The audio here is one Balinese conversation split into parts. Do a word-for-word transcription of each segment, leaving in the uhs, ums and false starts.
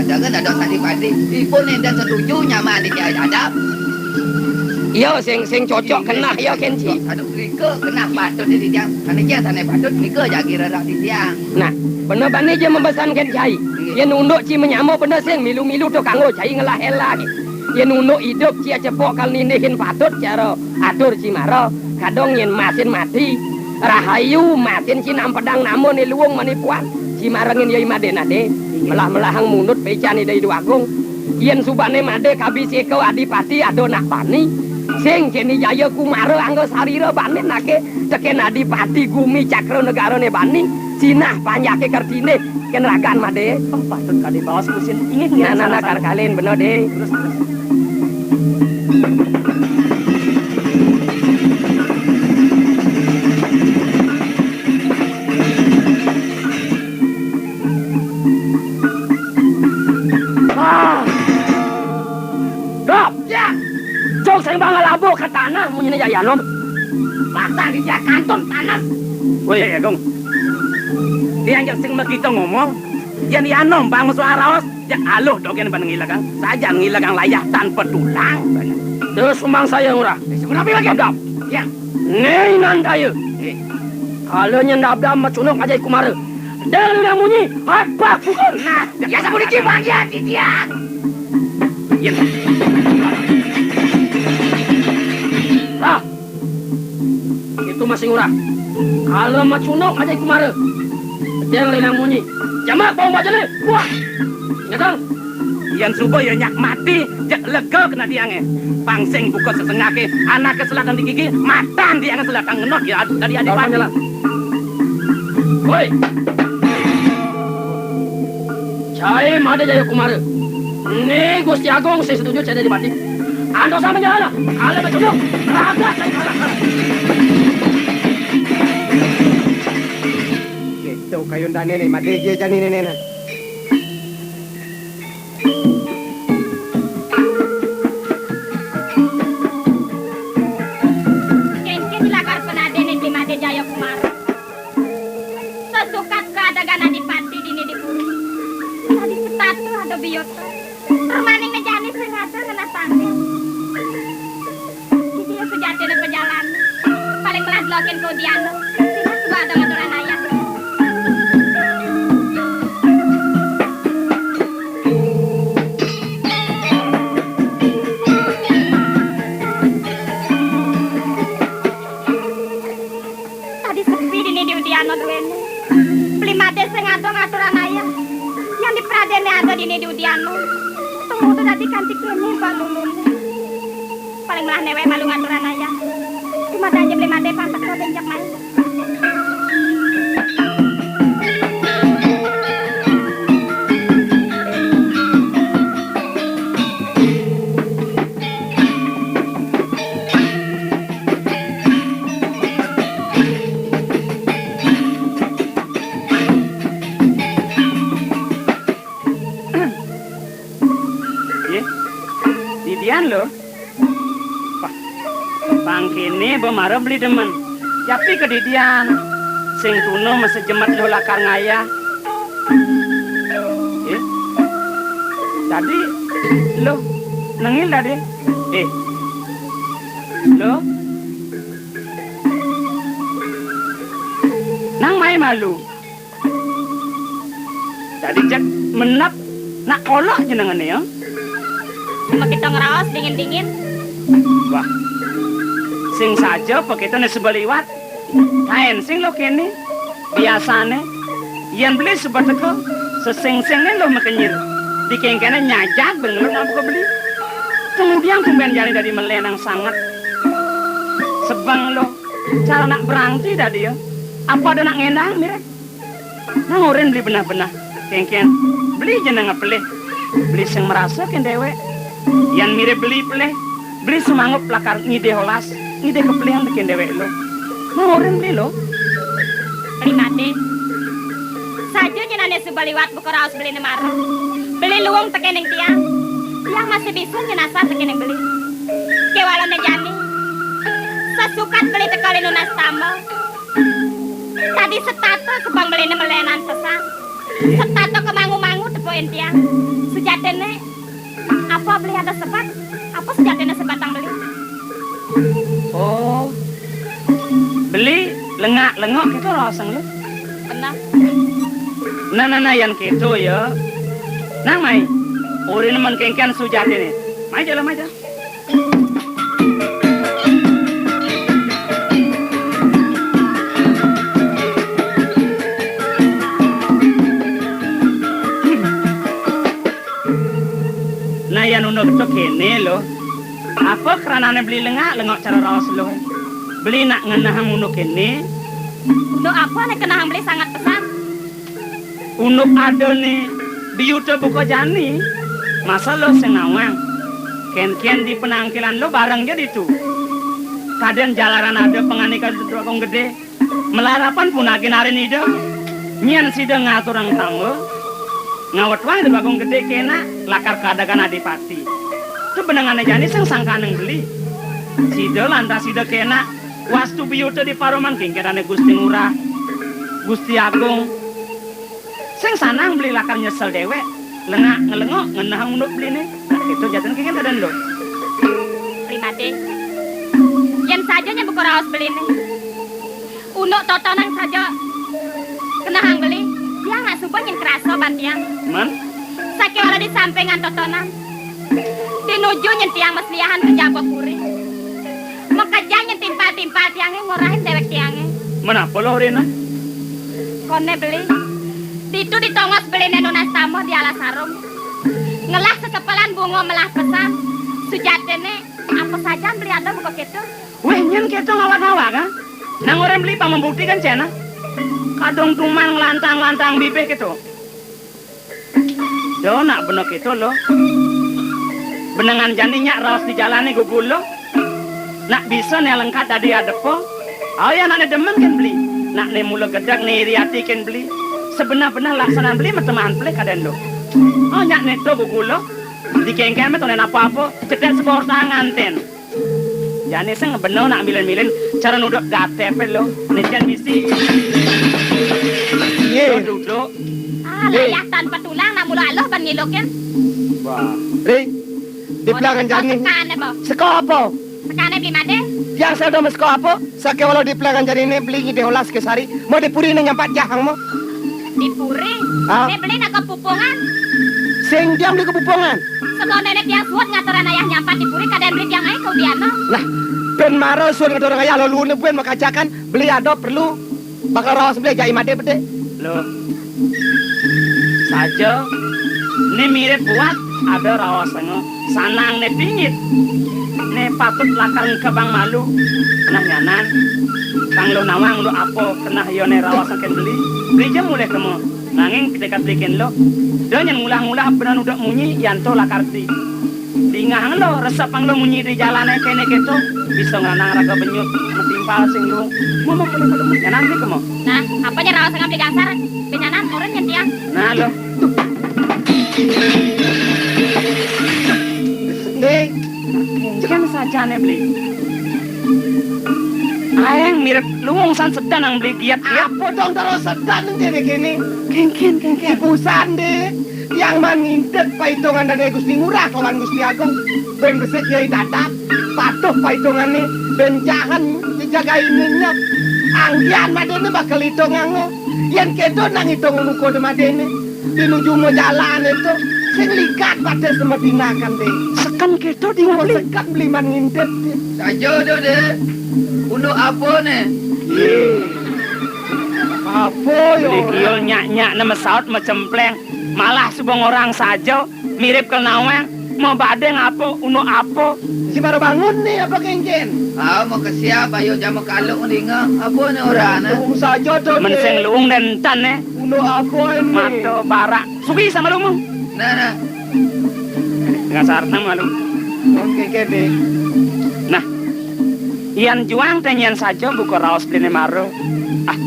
Jangan ada sadi padi. Ipun enten setuju nyama di kiai adab. Iya, sing, sing cocok kenah, iya, Ken Ci. Sadu rika kenah patut di tiang. Sane kiai sane patut nika jagi rerak di tiang. Nah, bener bani ja mabesan Ken Cai. Nggih. Yen unduk ci menyama bener sing milu-milu to kanggo cai ngelah-elah. Yen unduk idup ci acepok kal ninihin patut cara atur ci mara. Kadong yen masin mati, rahayu masin ci nampedang nama ni luung manipuan. Ci marengin yai maden ade. Melah-melahang munut pecan Ida Idu Agung. Yen subane made kabisika adipati ada nak bani. Sing keni jaya kumara angga sarira banin ake teken adipati gumi cakra negarane bani. Sinah panjake kertine ken ragan made. Oh, patut kadi baos kusin. Inggih, inggih, nah, nah, nah, salah, salah. Karkalin bener, Ding. Terus, terus. Ah. Dop. Ya. Jog sing bang labuh ke tanah munyine ya anom. Pasang di dia kantun panas. Woi, Agung. Dia yang sing makita ngomong, yen ya anom bang suaraos, ya aluh dogen ban ngilegang. Saja ngilegang layah tanpa tulang. Terus umang saya ngurah. Eh, semenapi lagi? Dop. Ya. Ning nandaya. Eh. Kala nyendabdam macunuk ajai kumara. Dang nang munyi, abah pukul. Nah, ya sapuniki bagian titiang. Yen. Lah. Itu masih ngurah. Kala macunuk ajai kumara. Dang nang munyi. Jamak bau bajane. Wah. Nyekel. Yen suba ya nyak mati, jek lega kena tiange. Pang sing buka sesengake, anake selatang di gigi, matan tiange selatang ngenot ya dadi adipati. Woi. Cai Made Jaya Kumara. Ni Gusti Agung sing setuju cai adipati. Andosan menjana, kala becunduk, raga cai kalah. Gitu kayun dane ne, Made Jaya jani ne, ne. Kénkén lakar penadéné Bli Madé Jaya Kumara. Sesukat keadegan adipati dini di puri. Dadi setata ada biyota. Permaning né jani sing ada ngenah tangga. Iki ya sejatiné pejalan. Paling melas lokin kodiana. Sing suba ada ngaturan ayah. Tadi sepi dini di udiana duéné. Bli Madé sing ada ngaturan ayah. Yang di pradéné ada dini di udiana. Temu tu dadi kanti kéné, Mbak Lulun. Paling melah néwék malu ngaturan ayah. Cuma aja Bli Madé pantek benjak main. Nggih. Didian lho. Wah. Pang kéné ba mara Bli demen. Yapi kadidian. Sing tuna masa jemet lho lakar ngayah. Eh. Dadi lho nengil dadi. Eh. Lho. Nang mai malu. Dadi jeg menep nak kolok jenengané ya. Makita ngraos dingin-dingin. Wah. Sing saja pakita né sebel liwat. Kaén sing lo kéné. Biasané yén Bli sebet teka, sesing-singé lo makenyir. Dikéngkéné nyajag bengeluk nang buka Bli. Kemudian tumbén jani dadi melé nang sanget. Sebeng lo cara nak berangti dadi ya. Apa ada nak ngendang mirip? Nang orin Bli benah-benah. Kéngkén, Bli jenenga pelih. Bli sing marasa kén déwék. Yén mirib Bli pelih, Bli sumanggup lakar ngidih olas, ngidih kapelihan tekén déwék lo. Nang orin Bli lo. Bli Madé. Saja nyenané suba liwat buka raos Bli né mara. Bli luung tekéning tiang. Tiang masih bisa nyenasar tekéning Bli. Kéwalané jani. Sasukat Bli teka lé nunas tamba. Tadi setata sebeng Bli né melénan pesan. Setata kemangu-mangu tepuk Yen tiang, sujatiné apa beli ada sebat? Apa sujatiné sebatang beli? Oh, beli lengak-lengok gitu rasang lu. Benar. Nah, nah, nah, yan gitu ya. Nang mai, uri nemen kéngkén sujatiné. Mai jala, mai jala. Nah, yan unduk to kéné lo. Apa kranané beli lengak-lengok cara raos lo? Beli nak ngenehang unduk kéné. Unduk apa né kenehang beli sanget pesan? Unduk adané biyuta buka jani. Masa lo sing nawang? Kén-kén di penangkilan lo bareng ja ditu. Kadén jalaran ada pangandika Dwagung Gedé. Malarapan punagin arin Ida. Nyén sida ngaturang tangga, ngawetwang Ida Dwagung Gedé kénak lakar kaadagang adipati. Tu benengané jani sing sangkaning beli. Sida lantas sida kénak wastu biyuta di paruman kingkirané Gusti Ngurah, Gusti Agung. Sing sanang beli lakar nyesel déwék, lengak-ngelengok ngenehang unduk beliné. Nah, itu jatan kéngkén kadén lo. Beli Madé. Yén saja nyén buka raos beliné. Unduk totonan saja kenehang beli. Tiang nak suba nyén krasa ban tiang. Men? Sakéwala di sampingan totonan. Tinuju nyén tiang masliahan ka jaba puri. Makejang nyén timpal-timpal tiangé ngorahin déwék tiangé. Menapa lo rena? Koné beli. Ditu di tongos beliné nunas tama di alas arum. Ngelah sesepelan bunga melah pesan. Sujatiné apa saja beli ada buka kéto. Wéh, nyén kéto ngawak-ngawak, ah? Nang orén beli pang membuktikan céna. Kadung tuman nglantang-lantang bibih kéto. Do nak bena kéto lo. Benengan jani nyak raos di jalané gugu lo. Nak bisa né lengkat dadi adepa. Ai anakné demen kén beli. Nak né mula gedeg né iri ati kén beli. Sebenah-benah laksanan beli matemahan pelih kadén lo. Oh, nyak né to gugu lo. Di kéngkén mé to né apa-apa, cedek sebor tangan tén. Jani sing bena nak milin-milin cara nuduk gatepé lo. Né jén misi. Yé. Duduk. Ah, layah tanpa tulang nak mula aluh ban ngilukin. Wah. Ri, di pelangan jani. Sekané, Bo. Seka apa? Sekané beli Madé. Yang saya udah seka apa? Sakéwala di pelangan jani né beli ngidih olas ké sari. Mau di puri né nyampat jahang mau. Di puri? Ah. Né beli nak ka pupungan. Sing tiang beli ka pupungan. Sekoné né tiang suud ngaturang ayah nyampat di puri, kadén beli tiang mai ka udiana. Nah, bén mara suud ngaturang ayah lalu né buin makajakan beli ada perlu bakal raos beli ajak I Madé bedik. Lo. Saja né mirip buat ada raos sanang né pingit. Né patut lakar ngkebang malu. Nah, nyanan. Kang lo nawang lo apa kenah ia né raos kén beli. Beli ja mulih kema. Nanging ketika beli kén lo, da nyén ngulah-ngulah benan udah munyi yanto lakar ti. Dingahang lo, resepang lo munyi di jalané kéné kéto, bisa ngranang raga benyut, matimpal sing luung. Mau, mau, mau, mau, mau, nyanan beli kema. Nah, apa nyén raos ngam di dasar? Benyanan murun nyén tiang. Nah, lo. Ning, jangan saja né beli. Aéng mirip luung san sedan nang beli giat-giat. Apa dong terus sedan ning kéné-kéné? Kéngkén, kéngkén. Ibu Sandi, yang man ngintip paitungan dané Gusti Ngurah kawan Gusti Agung. Bén besik yai dadak, patuh paitungané, bén jahen jejagain nyep. Anggihan madéné bakal itungang. Yén kéto nang itung luko madéné. Pinuju majalan itu sing ligat pada semetina kan, Dé. Seken kéto di ngabli. Seken beli man ngintip, Dé. Saja to, Dé. Unduk apa né? Yé. Apa ya? Beli kiul nyak-nyak né masaut macempleng. Malah suba ngorang saja, mirip kel nawang. Mau badé ngapa, unduk apa? Si baru bangun né, apa kéngkén? Ah, mau kesiap, ayo jamu kaluk dingeh. Apa né orahné? Luung saja to, Dé. Men sing luung dén entan né. Unduk apa ini? Mata barak. Sugih sama lumu. Nah, nah. Dengan sartang malu. Oké, kéné. Nah, yan juang té nyén saja buka raos beliné mara. Ah,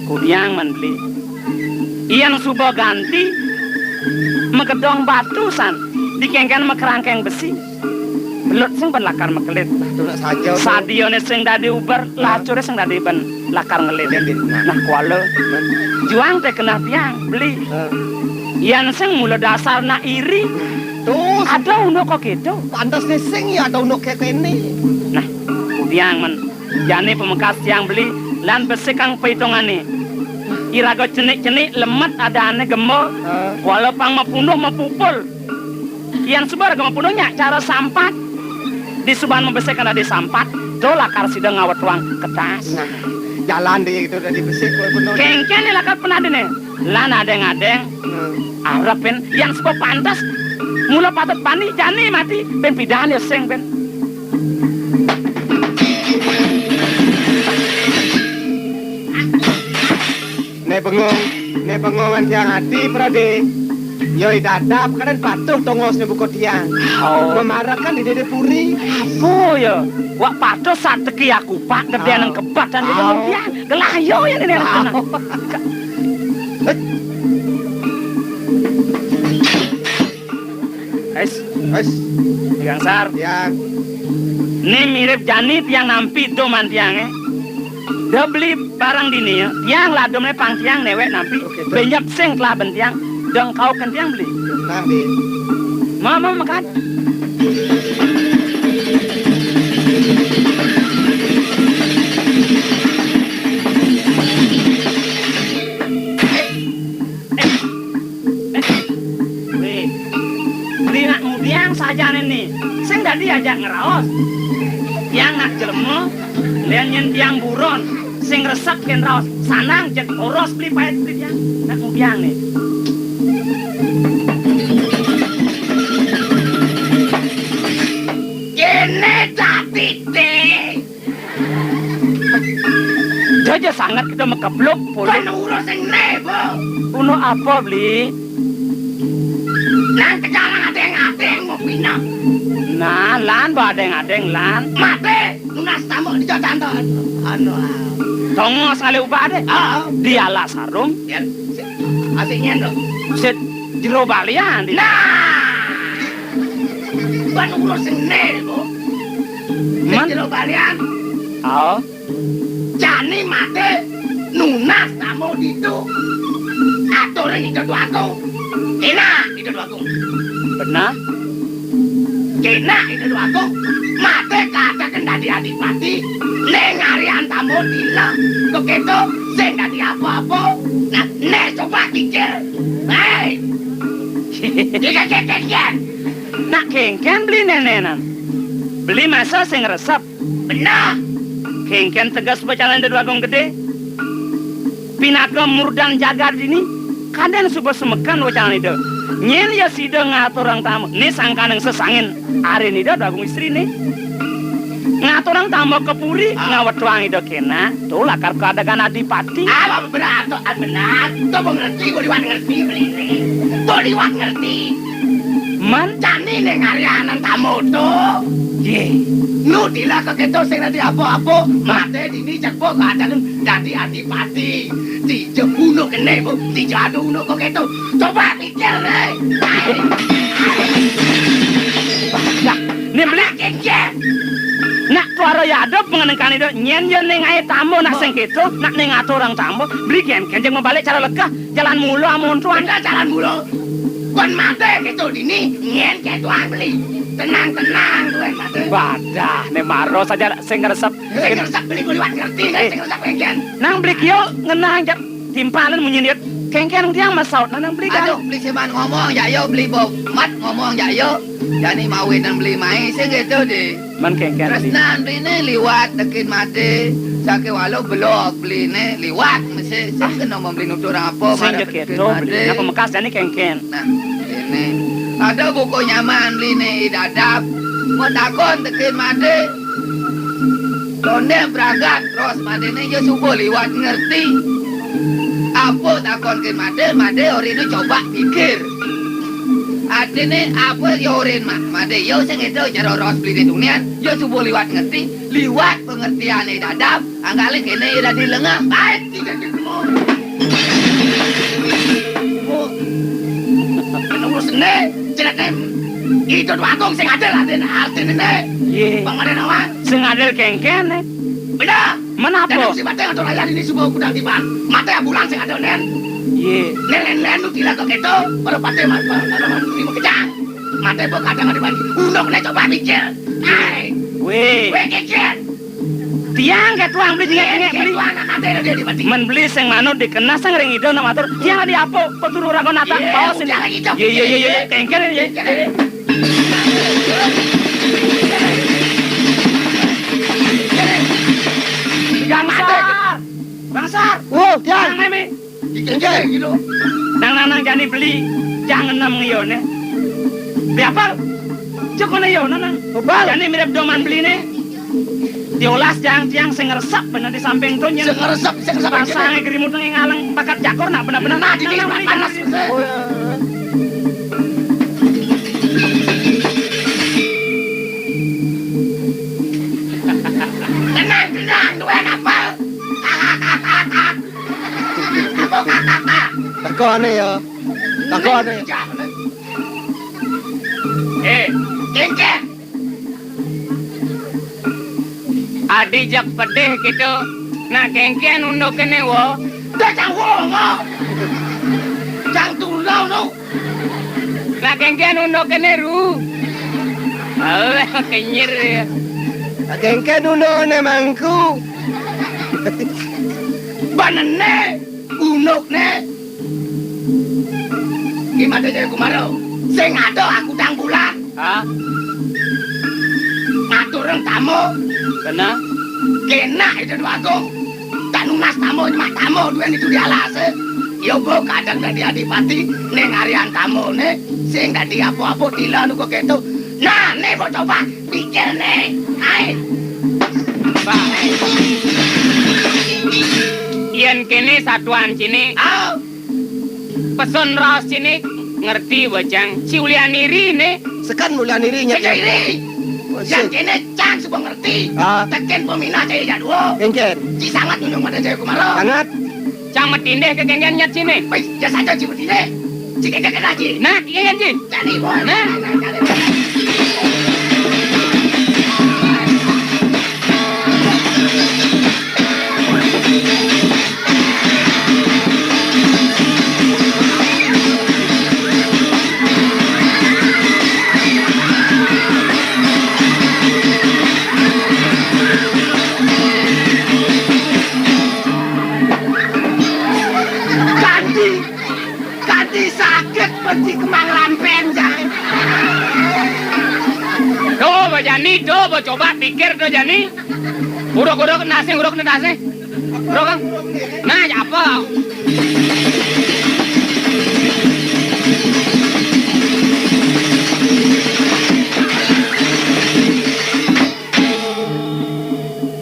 kudiang man beli. Yan suba ganti, magedong batu san, dikéngkén makerangkeng besi. Belut sing bén lakar makelit. Betul saja. Sadiané sing dadi uber, lacuré sing dadi bén lakar ngelit. Nah, kuala. Juang té kenah tiang, beli. Hah. Yan sing mula dasar nak iri. Tuh, ada unduk kok gitu. Pantes nih sing ya ada unduk kayak ini. Nah, kemudian men, jani pamekas tiang beli lan besik kang paitungane. Iraga cenik-cenik lemet adane gembul. Hah? Kuala pang mapunduh mapupul. Yan suba raga mapunduh nyak cara sampat. Di suban mabesik kan adi sampat, do lakar sida ngawetuang ketas. Nah, jalan di itu dadi besik kowe punduh. Kengken lakar penadine. Lan adeng-adeng. Hmm. Arep, Ben, yan suba pantes. Mula patut bani jani mati, Ben pidan ya sing, Ben. Ne bengong, ne bengong wan tiang ati, Prade. Yo, i dadap, kadang patuh tongosne buka tiang. Oh. Memarekan di Dede Puri. Apa ya? Wak patuh sateki aku, Pak, gedenen Oh. Kebatan di Oh. Tiang. Gelah yo ya ini anak Oh. Tenang. Ais. Ais. Tiang Sar. Tiang. Ni mirip jani tiang nampi do man tiange. Da beli barang dini ya. Tiang ladum ne pang tiang newek nampi. Oke, Bel. Benyap sing telah bentiang. Dong kau ken tiang beli. Nah, di. Mama makan. Weh, beli nak ngudiang sajane ni. Sing dadi ajak ngeraos. Tiang nak jelema, len nyen tiang buron. Sing resep ken raos. Sanang jeg oros beli pait beli tiang. Nak ngudiang ni. Kene dadi te. Jaja sangat kita mekeblok polek. Penurus sing nebo. Uno apa, Bli? Nang kejalan adeng-adeng mau pinang. Nah, lan ba adeng-adeng, lan. Mate, nunas tamu di jajan to. Anu, ah. Tongos ngale ubah deh. Ah. Di alas sarung. Ya, si-, asik nyen to. Sit jero balian di. Nah. Ban urus sene, Bu. Sing Man? Jero balian. Oh. Jani mate nunas tamu ditu. Atur ring Ida Dwaku. Enak Ida Dwaku. Benar. Enak Ida Dwaku. Mate kaadaken dadi adipati. Ning arian tamu dina. Kok keto sing dadi apa-apa. Nah, nek coba kikir. Hei. Kikir, kikir, kikir. Nak kengken beli nenenan. Beli masa sing resep. Benar. Kengken tegas bacalan Ida Dwagung Gede. Pinaka murdan jagat dini, kaden suba semekan wacalan Ida. Nyen ya sida ngaturang tamu, ni sangkaning sesangin arin Ida Dwagung istrine. Ngaturang tamu ke puri, Ah. Ngawetuang Ida kena, to lakar kadegan adipati. Apa benar to, ah, benar. To mengerti, kok liwat ngerti beli ini. To liwat ngerti. Man? Jani ning arianan tamu to. Ye. Nu dila keketo sing dadi apa-apa, mate dini cekpo kaadaken dadi adipati. Dija bunuh kene, Bu. Dija adu unu kok keto. Coba pikir, deh. Nah, ni beli. Pikir. Nak tuara ya ada pengenengkan itu. Nyen ya ning ae tamu nak sing keto, nak ning aturang tamu. Beli gen kenjeng mabalik cara lekah. Jalan mula amun tuan. Bener jalan mula. Kon mate keto dini, nyen keto beli. Tenang-tenang tuan mate. Badah, ne maro saja sing ngresep. Sing ngresep beli ku liwat ngerti, Eh. Sing ngresep kengken. Nang beli kio ngenang jak timpalan munyi niat. Kengken tiang masaut nang beli kan. Aduh, beli seman ngomong jak yo, beli bo mat ngomong jak yo. Jani mawit nang beli mai sing keto deh. Man kengken beli. Tresnan beli ne liwat tekin mate. Sake walau belok beli ne liwat mesti sing kena membeli nutur apa. Sing marah je keto beli. Napa mekas jani kengken. Nah, ini. Ada buku nyaman beli ne i dadap. Mau takon tekin mate. Tonde bragat terus mate ne ya subuh liwat ngerti. Apa takon ke mate, mate ori ne coba pikir. Artine apa ya orin mak? Mate ya sing itu cara ros beli di tunian, ya subuh liwat ngerti, liwat pengertiane dadap, anggale kene ira dilengah, baik tidak ketemu. Oh. Menurut sene, jenenge itu dua agung sing adil artine, artine ne. Ye. Pangane nawang. Sing adil kengken, eh. Bener. Menapa? Dan si mate atau raya ini subuh kudang tiban. Mate bulan sing adil, nen. Yé. Nelen-nelen nu tilaka kéto, para paté ma-, ma-, ma-, ma-, ma-, kejang. Maté mbok kadang ada mati. Unduk né coba mikir. Ai. Wéh. Wéh, kikir. Tiang ké tuang beli, dingék-dingék beli. Ké tuang nak maté dia di mati. Men beli sing manut dikenas sing ring ida nak matur. Tiang adi apa? Peturu raga natak. Iya, paos ini. Udah lagi, Cok. Iya, iya, iya, iya. Kéngkén, iya. Kéngkén. Bangsar. Bangsar. Wo, Tiang. Nang meme. Iki nggih, gitu. Nang, nang, nang, jani beli, jangan nang ngiyone. Beli apel? Cek kono ya, nang, nang. Apel? Jani mirip doman beli ne. Diolas jang tiang sing ngresep bener di samping to, nyen. Sing ngresep, sing ngresep. Pasang grimut nang ngaleng, pakat jakor, nak bener-bener. Nah, nang, nang, beli panas. Jangan beli. Oh, ya. Tenang, tenang, duwe apel. Takone ya. Takone. Eh, kéngkén. Adi jak pedih gitu. Nak kéngkén unduk kene wo. Dah cang wo, ngo. Cang tulau, no. Lah kéngkén unduk kene ru. Oh, kenyir ya. Lah kéngkén unduk kene mangku. Banene unduk ne. Ki mate jaya kumaro. Sing ada aku tang bulan. Hah? Ngaturang tamu. Kena? Kena itu dua agung. Tak nunas tamu, nyemak tamu, duwe itu di alas, eh. Ya, Bu, kadang dadi adipati, ning arian tamune, sing dadi apa-apa, tilan uga ketok. Nah, ne, Bu, coba, pikir, ne. Ae. Pak. Yen kene satuan cilik, ah, peson raos cilik, ngerti, Bojang? Si Ulian iri, ne. Seken Ulian iri, nyet. Seken iri. Oh, yang sik. Kene cang sing ngerti. Ah. Teken peminat saya jadwo. Kéngkén. Ci sangat nunung pada saya kumaro. Sangat. Cang metindih ke kéngkén nyet sini. Wis, ya saja ci metindih. Ci kéngkén kena ci. Nah, kéngkén ci. Jadi, boy. Nah. Kanti, kanti sakit mesti kemang lampen, jai. Tuh, Bojani, tuh, coba pikir tuh, Jani. Uruk-uruk nasi, uruk nasi. Bro, Kang. Nah, ya apa?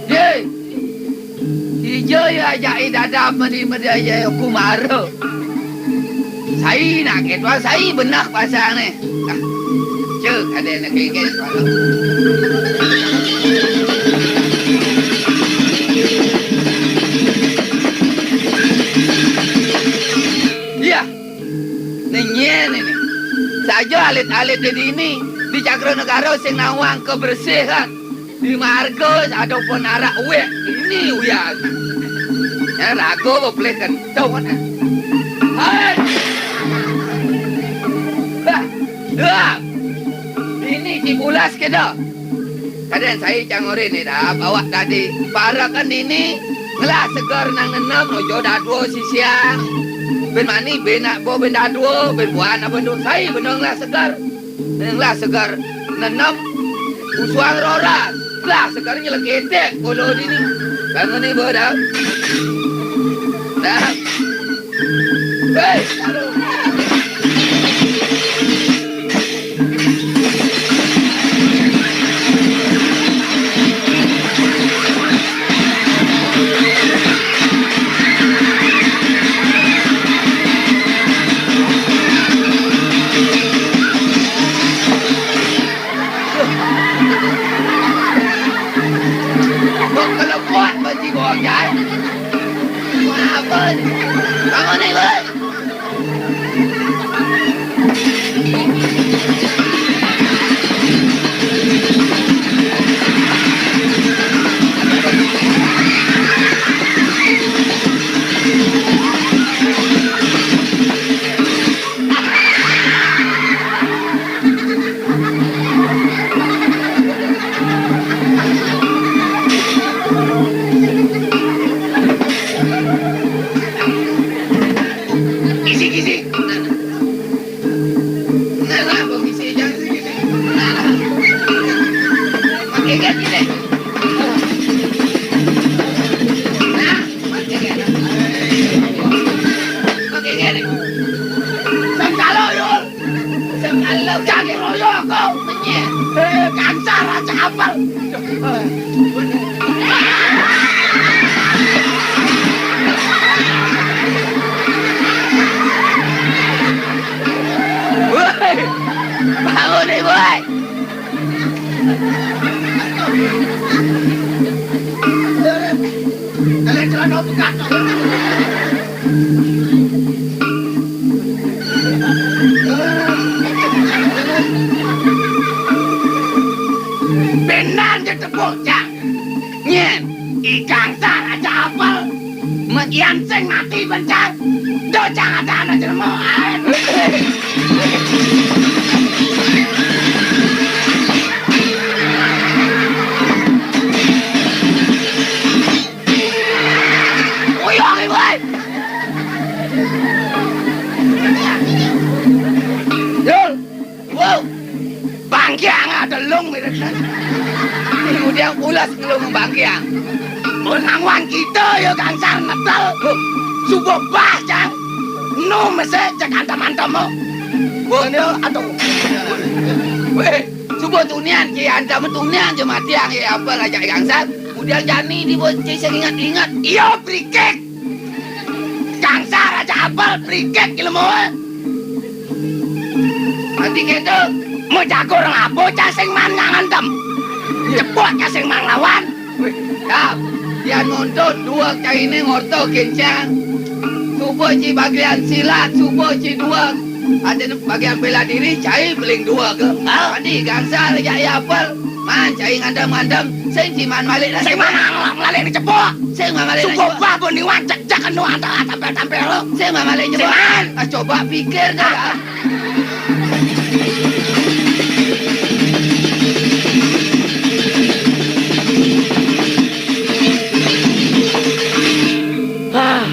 Ye. Ijo ya ajak dada meni-meni aja aku mara. Sai nak ketua, sai benak pasang ni. Nah, cek ada nak kengkes malam. Iya. Nenyen ini. Saja alit-alit di dini di Cakra Negara sing nawang kebersihan. Di marga ada penarak wek ini uyang. Ya, raga bepelih kentut, nah. Hai. Bah. Bah. Ini cibulas kita. Kadang saya cangori ni dah, bawa tadi. Parakan ini ngelah segar nang nenem, ojo dadua sisian. Ben mani, ben nak bo, ben dadua, ben buan apa tu. Saya benar ngelah segar. Nang lah segar nenem, usuang roras. Lah segar nyeleketek kolo dini. Bangun ni, Bo, dah. Dah. Hei, aduh. Kok kelepon besi gua, Jai? Apa ni? Bangun ni, Boy. Jangan royok kau. Eh, Gangsar aja apal. Woi, bangun nih, woi. Kalian celana bekas. Benar je tepuk, Cang. Nyen, I Gangsar aja apel. Met yan sing mati bencar. Do, Cang, ada anak jelema. Uyang, Ibu. Yul. Wow. Bangkiang ada lung mirip. Kemudian ulas ngelung bangkiang. Mun ngangwan kita ya Gangsar netel. Huh. Subuh bah, Cang. Nu mesek cek antem-antem. Wah, aduh. Weh, subuh tunian, ki antem tunian je matiang ya apa ngajak Gangsar. Kemudian jani dibuat cek ingat-ingat. Iya, berikik. Gangsar aja apal, berikik ilmu. Nanti gitu. Mau jago orang apa, cang sing man ngangantem. Cepot cang sing man lawan. Wih, Kap, dia nuntut dua cang ini ngorto kincang. Subuh ci bagian silat, subuh ci dua. Ada bagian bela diri, cai beling dua ke. Ah. Tadi Gangsar aja ya apal. Man, cai ngantem-ngantem, sing ci man malik dah. Sing man malik ni cepok. Sing man malik dah. Subuh bah bun iwan cek-cek anu anta tampil-tampil lo. Sing man malik cepok. Sing man. Ah, coba pikir dah. Ah.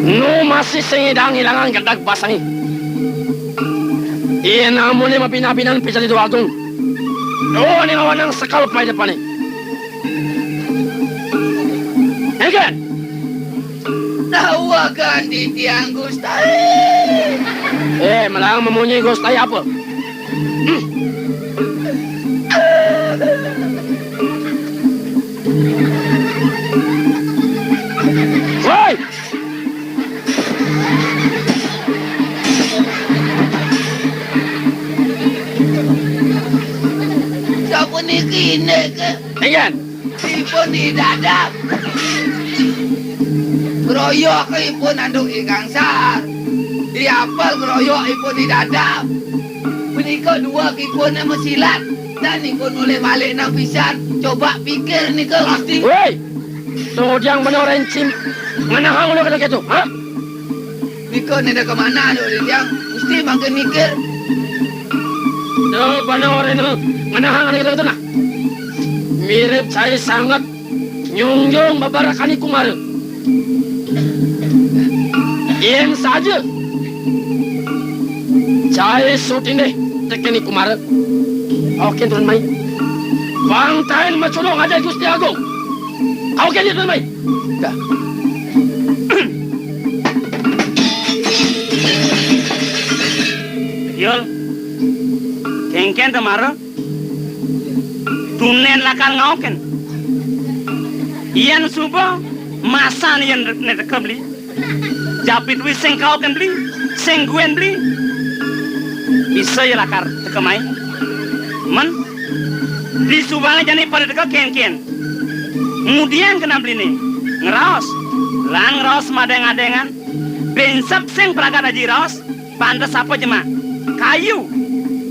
Nu masih sing idang ilangan gedag pasangi. Iya, namune mapinah-pinah pisan itu agung. Duh, ning awanang sekal pai depane. Engken. Tawakan di tiang, Gusti. Eh, melarang memunyi Gusti apa? Hmm. Woi! Sapa niki niki? Engken. Ipun didadap. Keroyok ipun anduk I Gangsar. Diapel keroyok ipun didadap. Menika dua ipun mesilat. Dan ipun oleh balik nang pisan. Coba pikir nika, Gusti. Woi! Tong ujang bener encim ngenahang lu kena gitu, ha? Nika nenda ke mana, Dok Rinjang? Mesti makin mikir. Tong bener encim ngenahang kena gitu, nah. Mirip cai sanget nyungjung babarakani kumara. Yen saja cai sutindih tekeni kumara. Oke, turun mai. Bangtain macodong ada Gusti Agung. Oke, dia turun mai. Dah. Yul, kengken temara. Tunen lakar ngaokin. Yen suba masan yen ne teka beli. Japit wi sing kaokin beli, sing guen beli. Bisa ya lakar teka mai. Men, di subane jani pada teka ken-ken. Kemudian kena beli ni. Ngeraos. Lan ngeraos madeng-adengan. Bensep sing pragat aji raos. Pantes apa jemak? Kayu,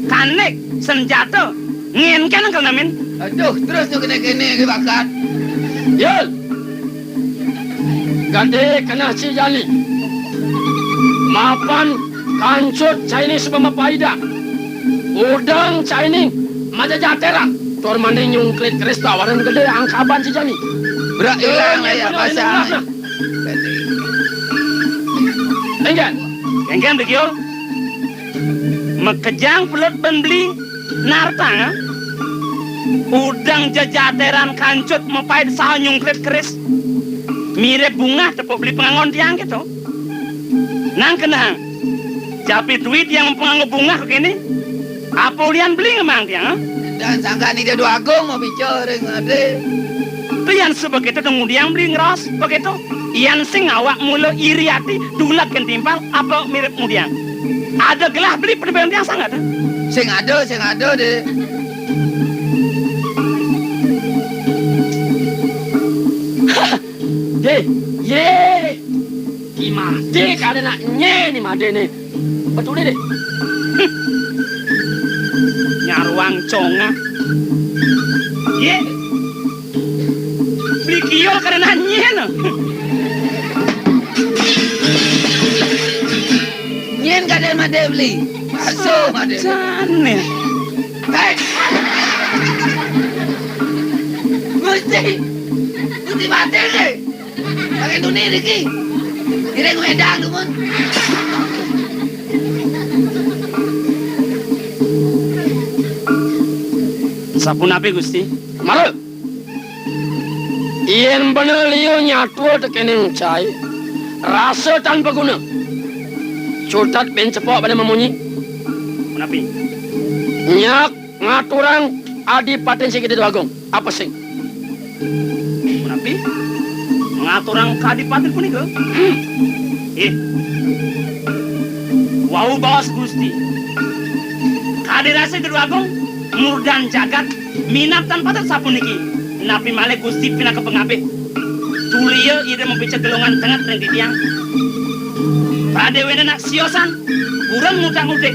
kanik, senjata, ngenken engkel namin. Aduh, terus tu kene-kene ke bakat. Yul. Gade kena ci jani. Mapan kancut caining sebab mapaida. Udang caining majajateran. Tor mani nyungklit keris tawaran gede angkaban ci jani. Berak ilang ya pasang. Enggan. Enggan begitu. Makejang pelut ben beli narta, ha? Udang jejateran kancut mapait saha nyungklit keris. Mirip bungah tepuk beli pengangon tiang gitu. Nang kenang. Japi duit tiang panganggo bungah kéné. Apa ulian beli ngemaang tiang, ha? Dan sangkan Ida Déwa Agung mau bicara ring Madé. Tiang suba kéto ngudiang beli ngraos, begitu. Yan sing awak mula iri ati, dulag kén timpal, apa mirib ngudiang. Ada gelah beli penampilan tiang sangat, ha? Sing ada, sing ada, Dé. Dé, yé. Ki Madé kadén nak nyén Madé né. Betulé, Dé. Nyaruang congah. Yé. Beli kiyo kadén nak nyén. Nyén kadén Madé beli. Palsu Madé. Sajané. Héi. Gusti. Gusti Madé né. Pakai tuni niki. Kiring wedang dumun. Sapunapi, Gusti? Mara. Yén bena liu nyatua tekéning cai, rasa tan paguna. Cutet bin cepok pada mamunyi. Punapi? Nyak ngaturang Adipatin sing Ida Déwa Agung. Apa sing? Punapi? Ngaturang ka Adipatin punika? Hmm. Ih. Wau baos Gusti. Kadi rasa Ida Déwa Agung, murdan jagat, minab tan patut sapuniki. Napi malih Gusti pinaka pangabih. Tulia Ida mapica gelungan tenget ring titiang. Pradéwéné nak siosan, buron ngutak-utik.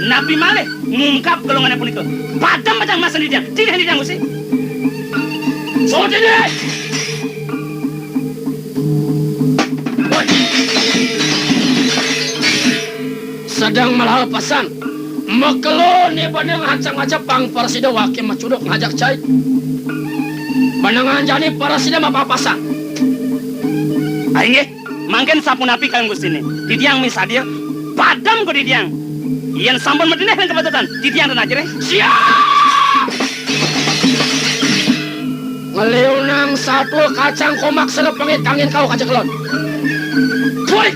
Napi malih ngungkap gelungané punika. Padem pacang masan titiang. Tidih titiang, Gusti. Sodene! Woi. Sedeng melah pesan. Makelo né bana ngajak-ngajak pang prasida waké macuduk ngajak cai. Bana nganjani prasida mapapasan. Ah, inggih. Mangkin sapunapi kalian Gustiné? Titiang misadia, padem ka titiang. Yén sampun madineh ring kapatutan, titiang tan ajerih. Siap! Ngeliunang satua kacang komak serep pengit kangin kau kaja kelon. Kulik!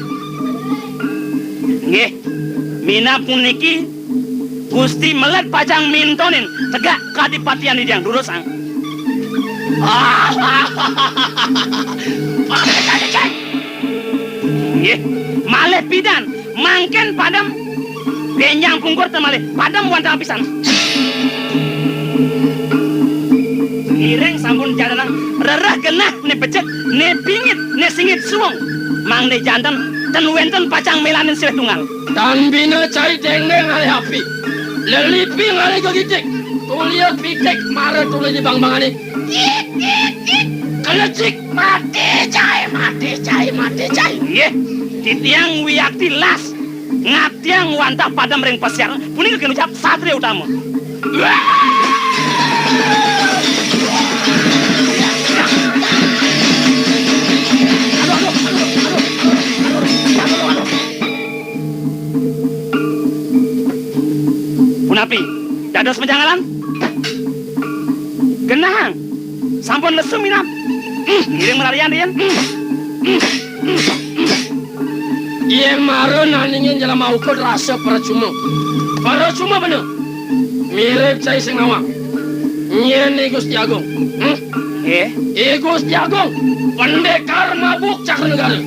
Nggih, minab puniki Gusti melet pacang mintonin tegak kadipatian titiang durusang. Nggih, malih pidan, mangkin padem. Bénjang pungkur ten malih, padem wantah pisan. Ngiring sampun jalaran rereh genah né becik, né pingit, né singit suwung. Mangda janten ten wénten pacang mélanin silih tunggal. Tan bina cai déngdéng ngalih api. Lelipi ngalih gegitik. Tulia pitik mara tuli di bangbangané. Kelecik. Mati cai, mati cai, mati cai. Nggih, titiang wiakti las. Ngatiang wantah padem ring pasiar. Punika kén ucap satria utama. Punapi? Dados majangalan? Genahang. Sampun lesu minab. Ngiring malarian riin. Yén mara nandingin jelema ukud rasa percuma. Percuma bener. Mirib cai sing nawang. Nyén I Gusti Agung. Hmm? Eh? I Gusti Agung, pendekar mabuk Cakra Negara.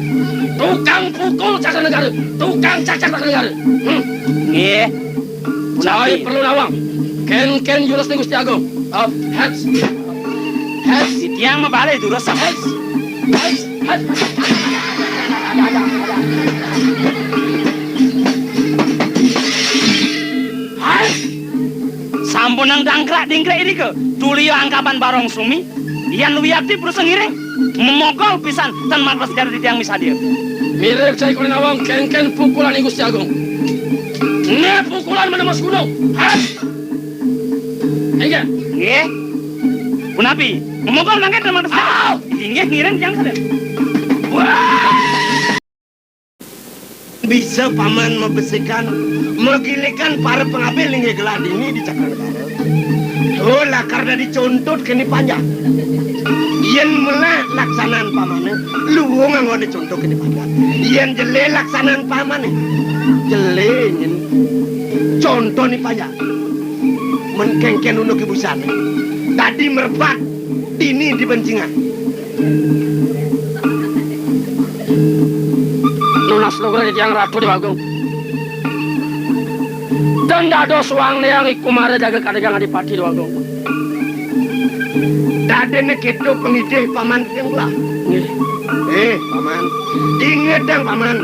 Tukang pukul Cakra Negara. Tukang cacak Cakra Negara. Hmm? Nggih. Cai perlu nawang. Kén-kén jurus né Gusti Agung. Op, hets. Hets. Titiang mabalih jurus. Hets. Hets. Hets. Sampunang dangkrak-dingkrik irika, tulia angkaban barong sumi, yan wiakti purusa ngiring, momogol pisan tan matres jari titiang misadia. Mirib cai koné nawang kén-kén pukulan I Gusti Agung. Né pukulan manemes gunung. Hah? Inggih. Nggih. Punapi? Momogol mangkin tan matres jari. Au! Inggih ngiring titiang sadaya. Wah! Bisa paman mabesikan, magilikan para pangabih linggih gelah dini di Cakranegara. Oh, lakar dadi conto kéné panjak. Yén melah laksanan pamané, luung anggoné conto kéné panjak. Yén jelé laksanan pamané, Jelé nyén. Contoné payah. Men kéngkén unduk ibusan. Dadi mrepat dini di bencingan. Nunas lugra titiang Ratu Déwa Agung. Dan dados wang néang iku mara jaga kadegang Adipati Déwa Agung. Dadiné kéto pangidih Paman titiang gelah. Nggih. Eh, Paman. Ingetang, Paman.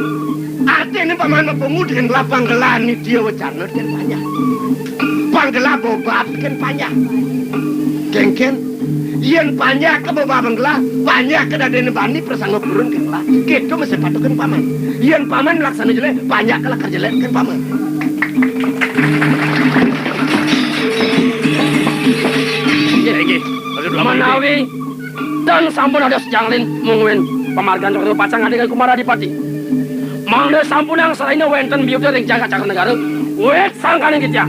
Artiné Paman mapungu titiang gelah panggelah nitya wacana titiang panyah. Panggelah bobab titiang panyah. Kéngkén, yén panyah ka bobab gelah, panyah ka dadiné bani prasangga purun titiang gelah. Kéto mesti patuh titiang Paman. Yén Paman laksana jelé, panyah ka lakar jelé titiang Paman. Inggih, inggih. Manawi tan sampun dados janglin mungguing pamargan Cokor pacang ngadingang Kumara Adipati. Mangda sampunang sarahina wénten biyuda ring jagat Cakranegara, wit sangkaning titiang.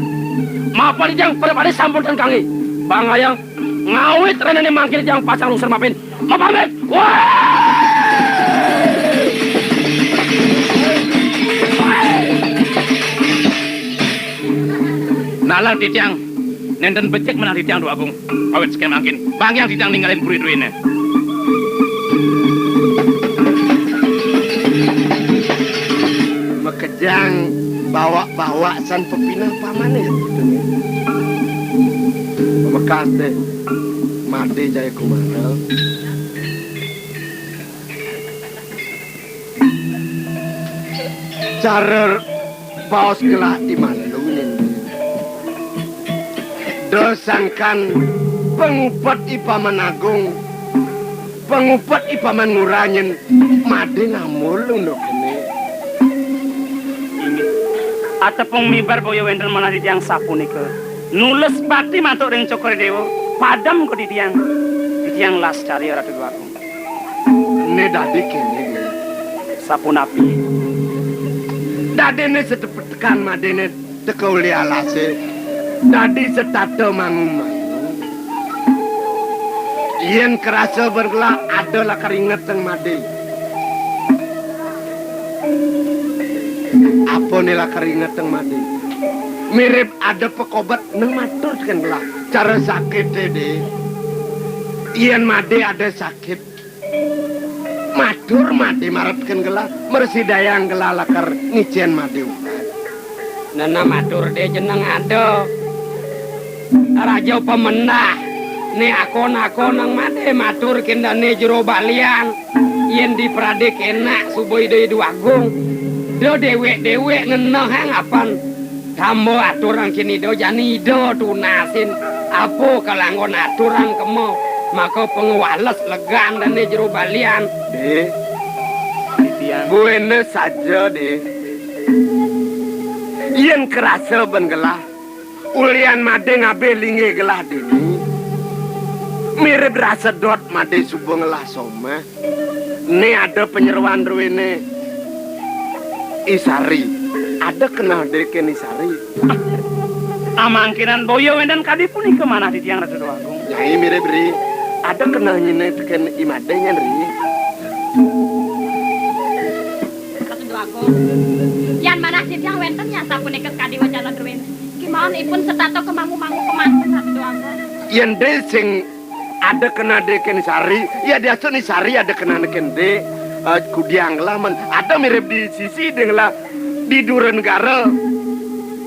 Mapan titiang prapati sampun ten kangge. Bangayang ngawit renané mangkin titiang pacang lungsur mapin. Mapamit. Wah! Nalang titiang, nénten becik menah titiang, Déwa Agung. Awit saking mangkin, bangayang titiang ninggalin puri druéné. Makejang bawak-bawak san pepineh pamané. Pamekas deh, Madé Jayakumara. Cara baos gelah I Malu niki. Da sangkan pangupet I Paman Agung, pangupet I Paman Ngurah nyén Madé ngamul unduk kéné. Atepung mibar boya wénten manah titiang sapunika. Nules bakti mantuk ring Cokor Déwa, padem ka titiang. Titiang las carya Ratu Déwa Agung. Né dadi kéné, Dé. Sapunapi? Dadiné setepetekan Madéné teka uli alasé. Dadi setata mangu-mangu. Yén krasa bergelah ada lakar ingetang Madé. Apa né lakar ingetang Madé? Mirib ada pakobet nang matur tekén gelah. Cara sakité, Dé. Yén Madé ada sakit, matur Madé marep tekén gelah, mrasidayang gelah lakar ngicén Madé ubat. Nana matur dé jeneng ada. Raja pamendah. Né akon-akon nang Madé matur kéné dané jero balian. Yén dipradé kénak suba Ida Hyang Agung. Da déwék-déwék ngenehang apan. Tamba aturang kén Ida jani Ida tunasin apa kalanggon aturang kema, maka pangwales legan dané jero balian. Dé. Titiang. Buéné saja, Dé. Yén krasa ben gelah, ulian Madé ngabih linggih gelah dini. Mirib rasa dot Madé suba ngelah somah. Né ada panyeroan druéné I Sari. Ada keneh dé tekén I Sari. Amangkinan boya wénten kadi punika manah titiang Ratu Déwa Agung. Nyai mirib ri. Ada keneh nyiné tekén I Madé nyén ri. Ratu Déwa Agung. Yan manah titiang wénten yan sapunika kadi wacana druéné. Kémaon ipun setata kamangu-mangu kemanten Ratu Déwa Agung. Yén dé sing ada keneh dé tekén I Sari, ya diastun I Sari ada keneh tekén dé, eh, kudiang lah men. Ada mirib di sisi dé lah, di dura negara.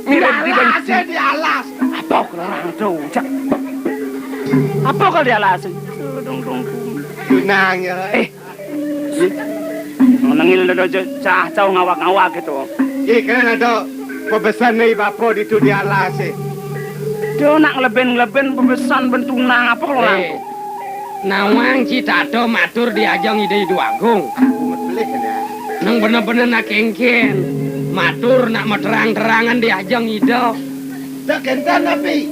Mirib di alas, benci. Di alas. Apa karo orang tuh, Cak? Apa karo di alas? Dong, dong, dong. Tunang ya. Eh, Nengil dada cah cau ngawak-ngawak gitu. Ih, kan ada pebesan nih bapa ditu di alas, eh. Duh, nak ngeleben-ngeleben pebesan bentunang apa lo. Eh, nawang citata matur di ajeng Ida Hyang Agung. Aku met pelih ya. Nang bener-bener nak kéngkén. Matur nak materang-terangan di ajeng Ida. Dak kénten napi?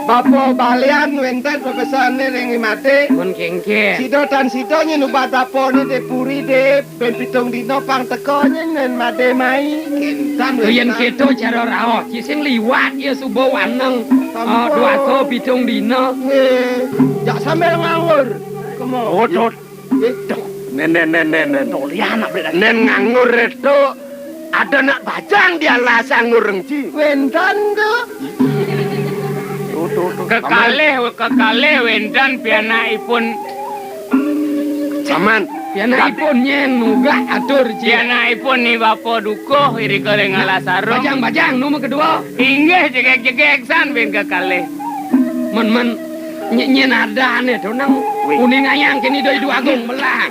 Bapa balian wénten pepesané ring I Madé. Mun kéngkén. Sida tan sida nyén ubat bapané di puri dé, ben pitung dina pang teka nyén, nyén Madé mai. Kénten wénten. Yén kéto cara rauh, ci sing liwat ya suba waneng. Sampun. Ah, duaka pitung dina. Nggih. Jak sambil ngawur. Kemo. Odot. Nggih. Duh, nén, nén, nén, nén, nén. Dolian apa dak? Nén nganggur itu. Ada nak bajang di alas anggur, Ci. Wénten, Duk. Tuh, tuh, tuh. Kekalih, kekalih wénten pianakipun. Paman. Pianakipun nyén nunggak atur, Ci. Pianakipun Ni Bapa Dukuh irika ring alas arum. Bajang-bajang, nu makedua. Inggih, jegég-jegég san bin kekalih. Men, men, ny-, nyén adané to nang. Wih. Uningayang kén Ida Hyang Agung melah.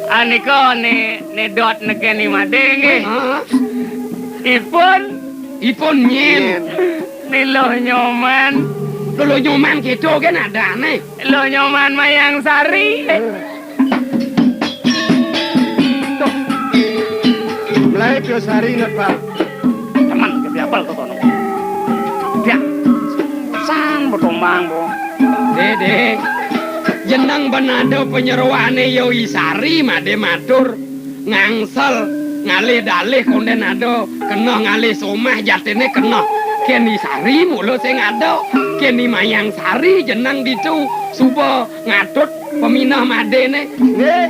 Anika né, né dot nekén Ni Madé nggih. Hah? Ipun. Ipun nyén. Nyén. Ni Luh Nyoman. Luh Nyoman kéto gén adané. Luh Nyoman Mayang Sari. Tuh. Melayu Pio Sari, Nat Pal. Teman, ke piapel to, Tono. Dia. San, botombang, bo. Dédé. Jeneng ben ada panyeroané ya I Sari, Madé matur. Ngangsel, ngalih dalih kondén ada, kena ngalih somah jatiné kena. Kén I Sari mula sing ada, kén I Mayang Sari jeneng ditu, suba ngatut paminah Madéné. Nggih.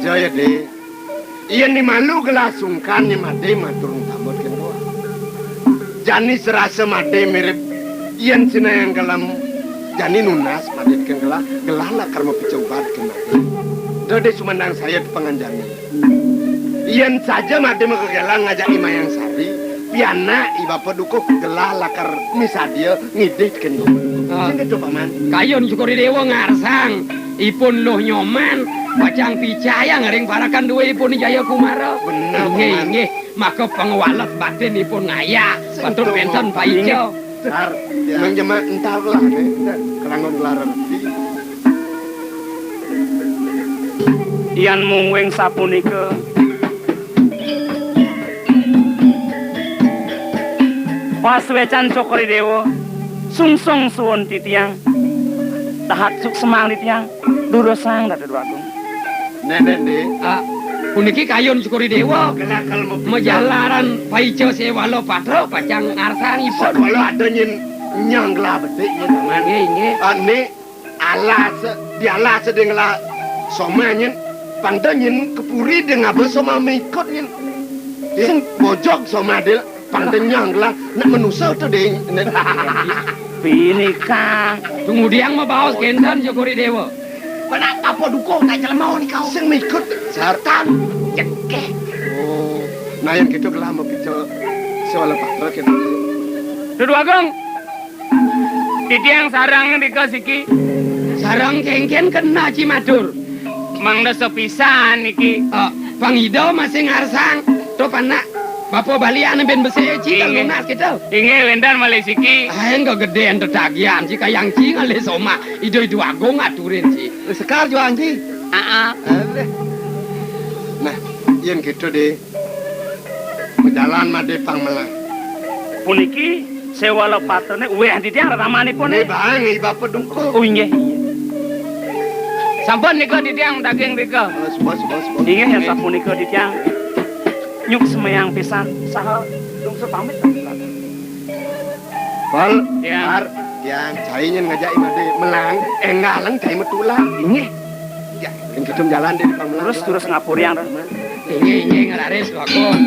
Saja ya, Dé. Yén Ni malu gelah sungkan Ni Madé matur nunas kén doa. Jani serasa Madé mirip yén sinayang gelem jani nunas Madé kén gelah, gelah lakar mapica ubad kén Madé. Dadi sumandang saya tepangan jani. Yén saja Madé magegelang ngajak I Mayang Sari, pianak I Bapa Dukuh gelah lakar misadia ngidih kén doa. Ah. Sing kéto, Paman. Kayun Cokor I Déwa ngarsang. Ipun Luh Nyoman, pacang picayang ring parekan duéipun Jaya Kumara. Bener, inggih, Paman. Inggih. Maka pangwalet batinipun ngayah, patut wénten paica. Inggih. Dar, ya. Nang jemak entar lah, né. Entar. Kelanggon gelar reti. Yan mungguing sapunika. Pasuécan Cokor I Déwa, sungsung suwun titiang. Dahat suksmang titiang, durusang Ratu Déwa Agung. Nék, Nék, Nék. Ah, puniki kayun Cokor I Déwa. Kelakal mapica. Majalaran paica séwala patra pacang ngarsang ipun. Sakala ada nyén nyang gelah bedik nyén, Paman. Inggih, inggih. Ah, Nék. Alas, di alas dé ngelah somah nyén, pang da nyén ka puri dé ngaba somah mikut nyén. Sing bojog somah dé, pang da nyang ngelah, nak manusa to dé. Pinika. Tumudiang mabaos kénten, Cokor I Déwa. Panak Bapa Dukuh nak jelema nika. Sing mikut sartan. Jegég. Oh, nah, yén kéto gelah mapica séwala patra kénten. Dudu Agung. Titiang sareng nika siki. Sareng kénkén kena ci matur. Mangda sapisan niki. Ah, pang Ida masih ngarsang. To panak Bapa Balian ben besik ci kal lunas kita. Inggih, wénten malih siki. Aéng kagedén tetagihan ci kayang ci ngalih somah. Ida Hyang Agung aturin ci. Sekar juang ci. Aa. Aléh. Nah, yén kéto dé. Majalan Madé pang melah. Puniki séwala patrané uwéh titiang reramanipun. Nggih, Bang, I Bapa Dukuh. Oh, inggih, inggih. Sampun nika titiang daging nika. Oh, suba, suba, suba. Inggih, yén sapunika titiang nyuksmayang pisan saha dungsu pamit. Pal, ya. Par, tiang cai nyén ngajak I Madé melang, énggal leng cai metulang. Inggih. Ya, yén kéto jalan dé pang melang. Terus, terus ngapuriang, terus. Inggih, inggih, ngararis, Wakun.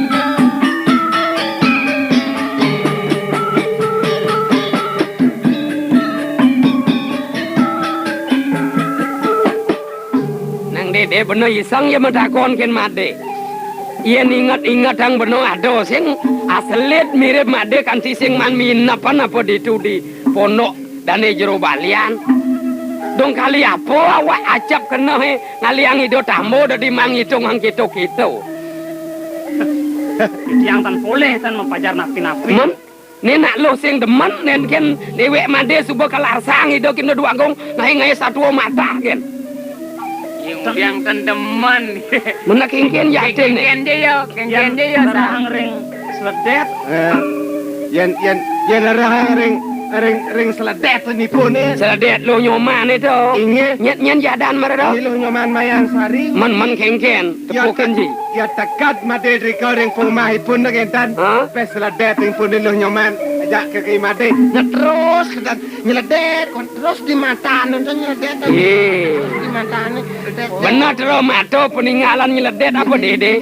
Nang Dédé bena iseng ya matakon kén Madé. Yén inget-ingetang bena ada sing aselit mirip Madé kanti sing man minepan apa ditu di pondok dané jero balian. Dong kali apa awak acep kenehé ngaliang Ida Tamba dadi mangitung ang kéto-kéto. Titiang tan polih tan mapajar napi-napi. Men, né nak luh sing demen nén kén déwék Madé suba kalarsang Ida Kinda Dwagung ngaé-ngaé satua matah kén. Yang, yang tan demen. Menek kénkén ya aténé. Kénkén ja ya, kénkén ja ya, rerehang ring sledét. Eh, yén, yén, yén rerehang ring, ring, ring sledét nipuné. Sledét Luh Nyoman to. Inggih. Nyén, nyén jadan mara to. Inggih Luh Nyoman Mayang Sari. Men, men kénkén, ya, tepukin ji. Ya teged Madé drika ring pumahipun kénten. Hah? Pes sledét ring pundi Luh Nyoman. Luh Nyoman. Jak ke kemade, nyetrus ke dan nyeledet, kon terus di mata nonton nyeledet. Eh. Di mata ni, ledet. Bener terus mata peninggalan nyeledet apa, Dede?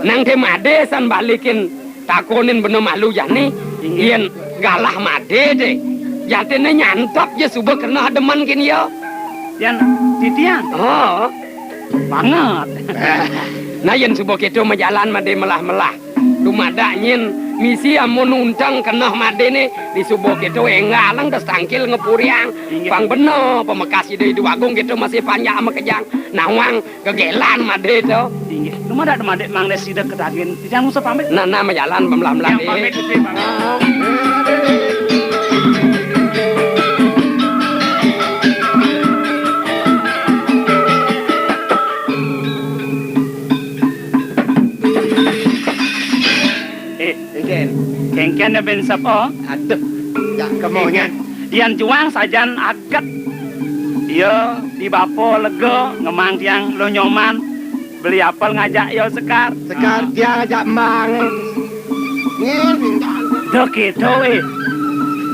Nang te made san balikin takonin bener malu jani. Inggih. Yen galah made, de. Jatine nyantap je suba kena demen kin ya. Yan titiang. Oh. Banget. Nah, yen suba keto majalan made melah-melah. Dumadak nyen misi amun unteng keneh madene di suba keto enggal nang tesangkil ngepuriang. Inggih. Pang bena pamekas Ida Idu Agung keto masih panjak makejang nawang gegelan made to. Inggih. Dumadak, dumadak mangda sida kedagin. Titiang nusa pamit. Nah, nah, majalan pemlah-melah. Titiang pamit, Bang. Eh, Ken. Kengken da ben sapa? Aduh, jak kemonyan. Yan juang sajan aget. Iya, di bapa lega ngemang tiang lo Nyoman. Beli apel ngajak ya Sekar. Sekar, ah, dia ngajak mang. Ngin, minta. Dah gitu, eh.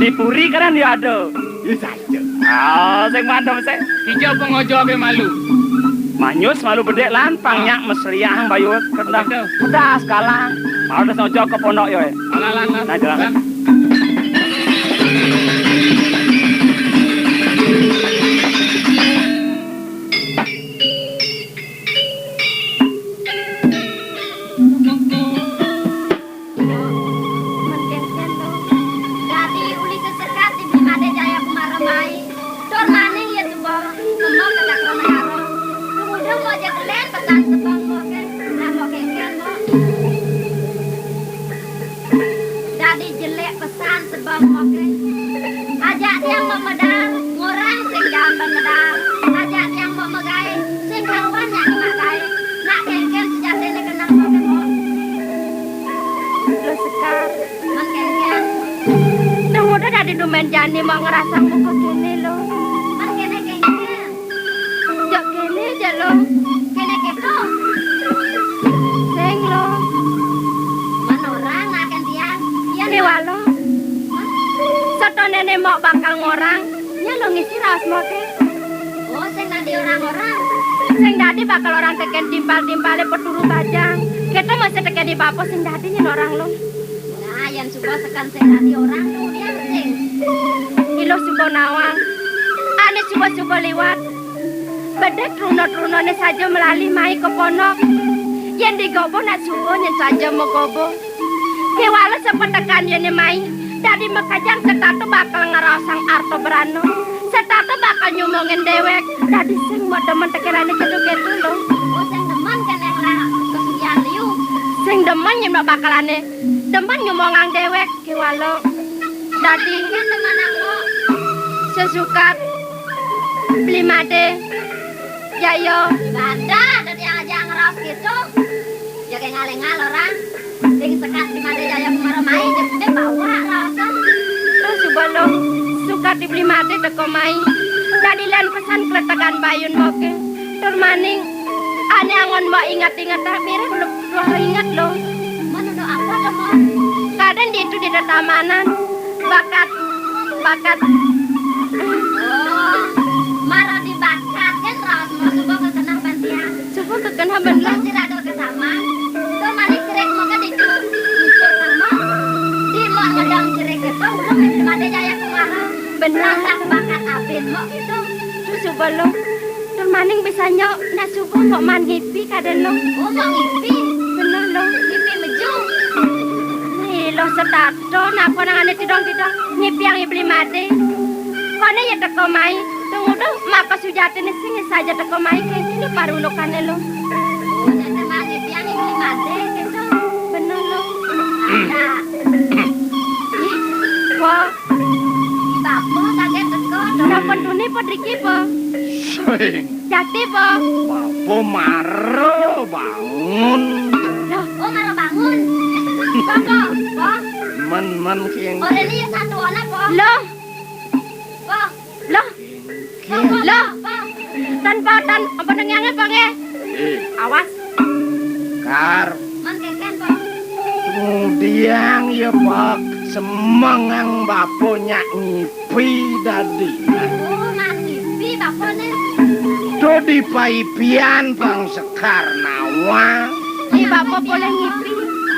Di puri kan dia ada. Iya saja. Ah, sing mandem sik. Ijo pengojo ke malu. Manyus malu bedek lan pang nyak mesriang bayu kendang. Betul. Pedas galang. Malu des ojo ke pondok yo, eh. Alah, alah, alah. Nah, jalan. Dadi uli sesekat di Bli Made Jaya Kumara mai. Tur maning ya suba kena kagak karo. Udah mau aja kelen pesan sebang moke. Nah, moke ken mo. Dadi jelek pesan sebab moke. Ajak tiang mau medal, ngorang sing jalan medal. Ajak tiang mau megai, sing karuan nyak ngemak gae. Nak kengken sejatine kenang moke mo. Lo Sekar. Man kengken. Dah udah dadi dumen jani mau ngerasang muka kene lo. Man kene kengken. Jok kene aja lo. Kene keto. Sing lo. Man orang nak kentian. Iya, kewalo. Hah? Seto nenek mau bakal ngorang. Nya lo ngisi raos moke. Oh, sing dadi orang-orang. Sing dadi bakal orang teken timpal-timpale peturu bajang. Keto masih teken di bapa sing dadi nyen orang lo. Nah, yan suba sekan sing dadi orang lo, dia sing. Ilo suba nawang. Ane suba-suba liwat. Bedek truna-trunane saja melali mai ke ponok. Yen digobo nak suba nyen saja megobo. Kewala sepetekan yene mai. Dadi makejang setata bakal ngeraosang arta berana. Setata bakal nyumongin dewek. Dadi sing mau demen tekelane ketu-ketu lo. Oh, sing demen keneh lah pesugihan liu. Sing demen yen bakalane. Demen nyumongang dewek. Kewala. Dadi sesukat Bli Made Jaya. Bada, dadi yang aja ngeraos gitu. Jaga ngalengal orang. Sing sekat Bli Made Jaya Kumara mai, jepne bawa raosan. Terus suba lo sukat di Bli Made teko mai. Dadi lan pesan kletekan bayun moke. Tur maning, ane angon mbok inget-inget, ah, mirip lu, lu inget lo. Mana do apa to, Mon? Kadang di itu di tetamanan. Bakat, bakat. Oh, mara di bakat kan raos mau suba kekenah bantian. Suba kekenah bantian. Sira do ketaman. To maning cerik maka di itu. Itu sama. Di mau ngedang cerik itu, udah mesti mati jaya kemana. Benar. Rasa bakat abin mau itu. Terus suba lo. Tur maning bisa nyok, nak suba mbok man ngipi kadeno. Oh, mbok ngipi? Bener lo. Ngipi meju. Nih lo setato, nak konangane tidong-tidong, ngipi yang ibli mati. Kone ya teko mai, tunggu dong, maka sujatine sing saja teko mai, kayak gini parunukane lo. Oh, jadi mah ngipi yang ibli mati, gitu. Bener lo. Ada. Ih, wah. Bapa kaget teko, dong. Sampun tuni apa driki, Po? Sing. Jati, Po? Bapa mara bangun. Loh. Oh, mara bangun. Bapa, Po? Men, men, king. Ora ini ya satu ana, Po? Loh. Po? Loh. Loh. Tan, Po, tan. Apa nang yang apa, nge? Eh. Awas. Kar. Man keken, Po? Mudiang ya, Pak. Semengang bapa nyak ngipi dadi. Oh, ngipi bapa né. To di paipian pang Sekar nawang. Di bapa polih ngipi.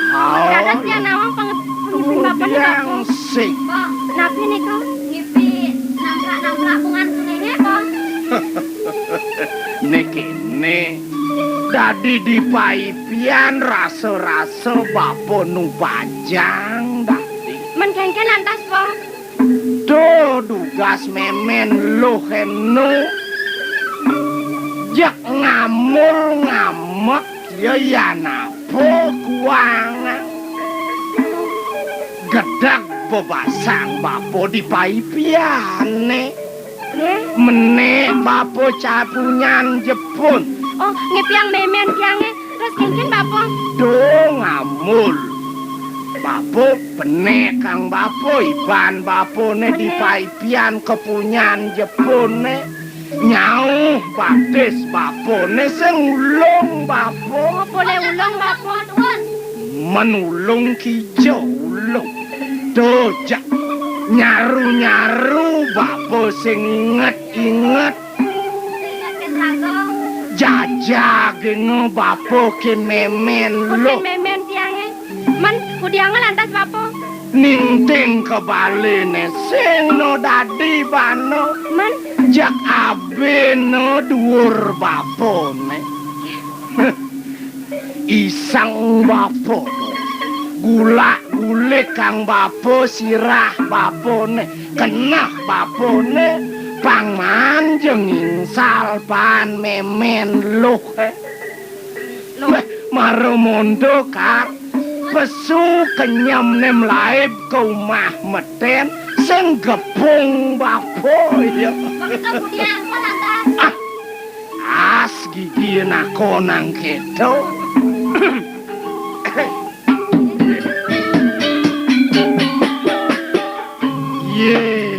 Oh. Dados tiang nawang pang-, pangipin bapa né, bapa. Sing. Bapa, napi nika? Ngipi namplak-namplak bungan kuninge, bapa. Né kéné, dadi di paipian rasa-rasa bapa nu bajang dadi. Men kéngkén lantas, bapa? To dugas mémén luh enu. Jak ngamul ngamek ya yan apa kuangan. Gedeg bebasang bapa di paipiané. Nggih. Menék bapa capunyan jepun. Oh, ngipiang mémén tiangé. Terus kéngkén bapa? Dong amul. Bapa penék kang bapa iban bapané di paipian kapunyan jepuné. Nyauh batis bapané sing ulung bapa. Oh, polih ulung bapa. Men ulung kija ulung. To jak nyaru-nyaru bapa sing inget-inget. Jajagina bapa kén mémén. Kén luh. Mémén tiangé. Men kudianga lantas bapa? Ningting ka baliné sing no dadi bana. Men? Jak abina duur bapané. Iseng bapa. Gulak-gulik kang bapa, sirah bapané, keneh bapané, pang maan ja ngingsal baan mémén luh. Luh. Béh, mara monto, Kak. Pesu kenyemné mlaib ka umah metén, sing gepung bapa ya. Maksud kudiang apa, lantas? Ah, as gigi nakonang kéto. Yé.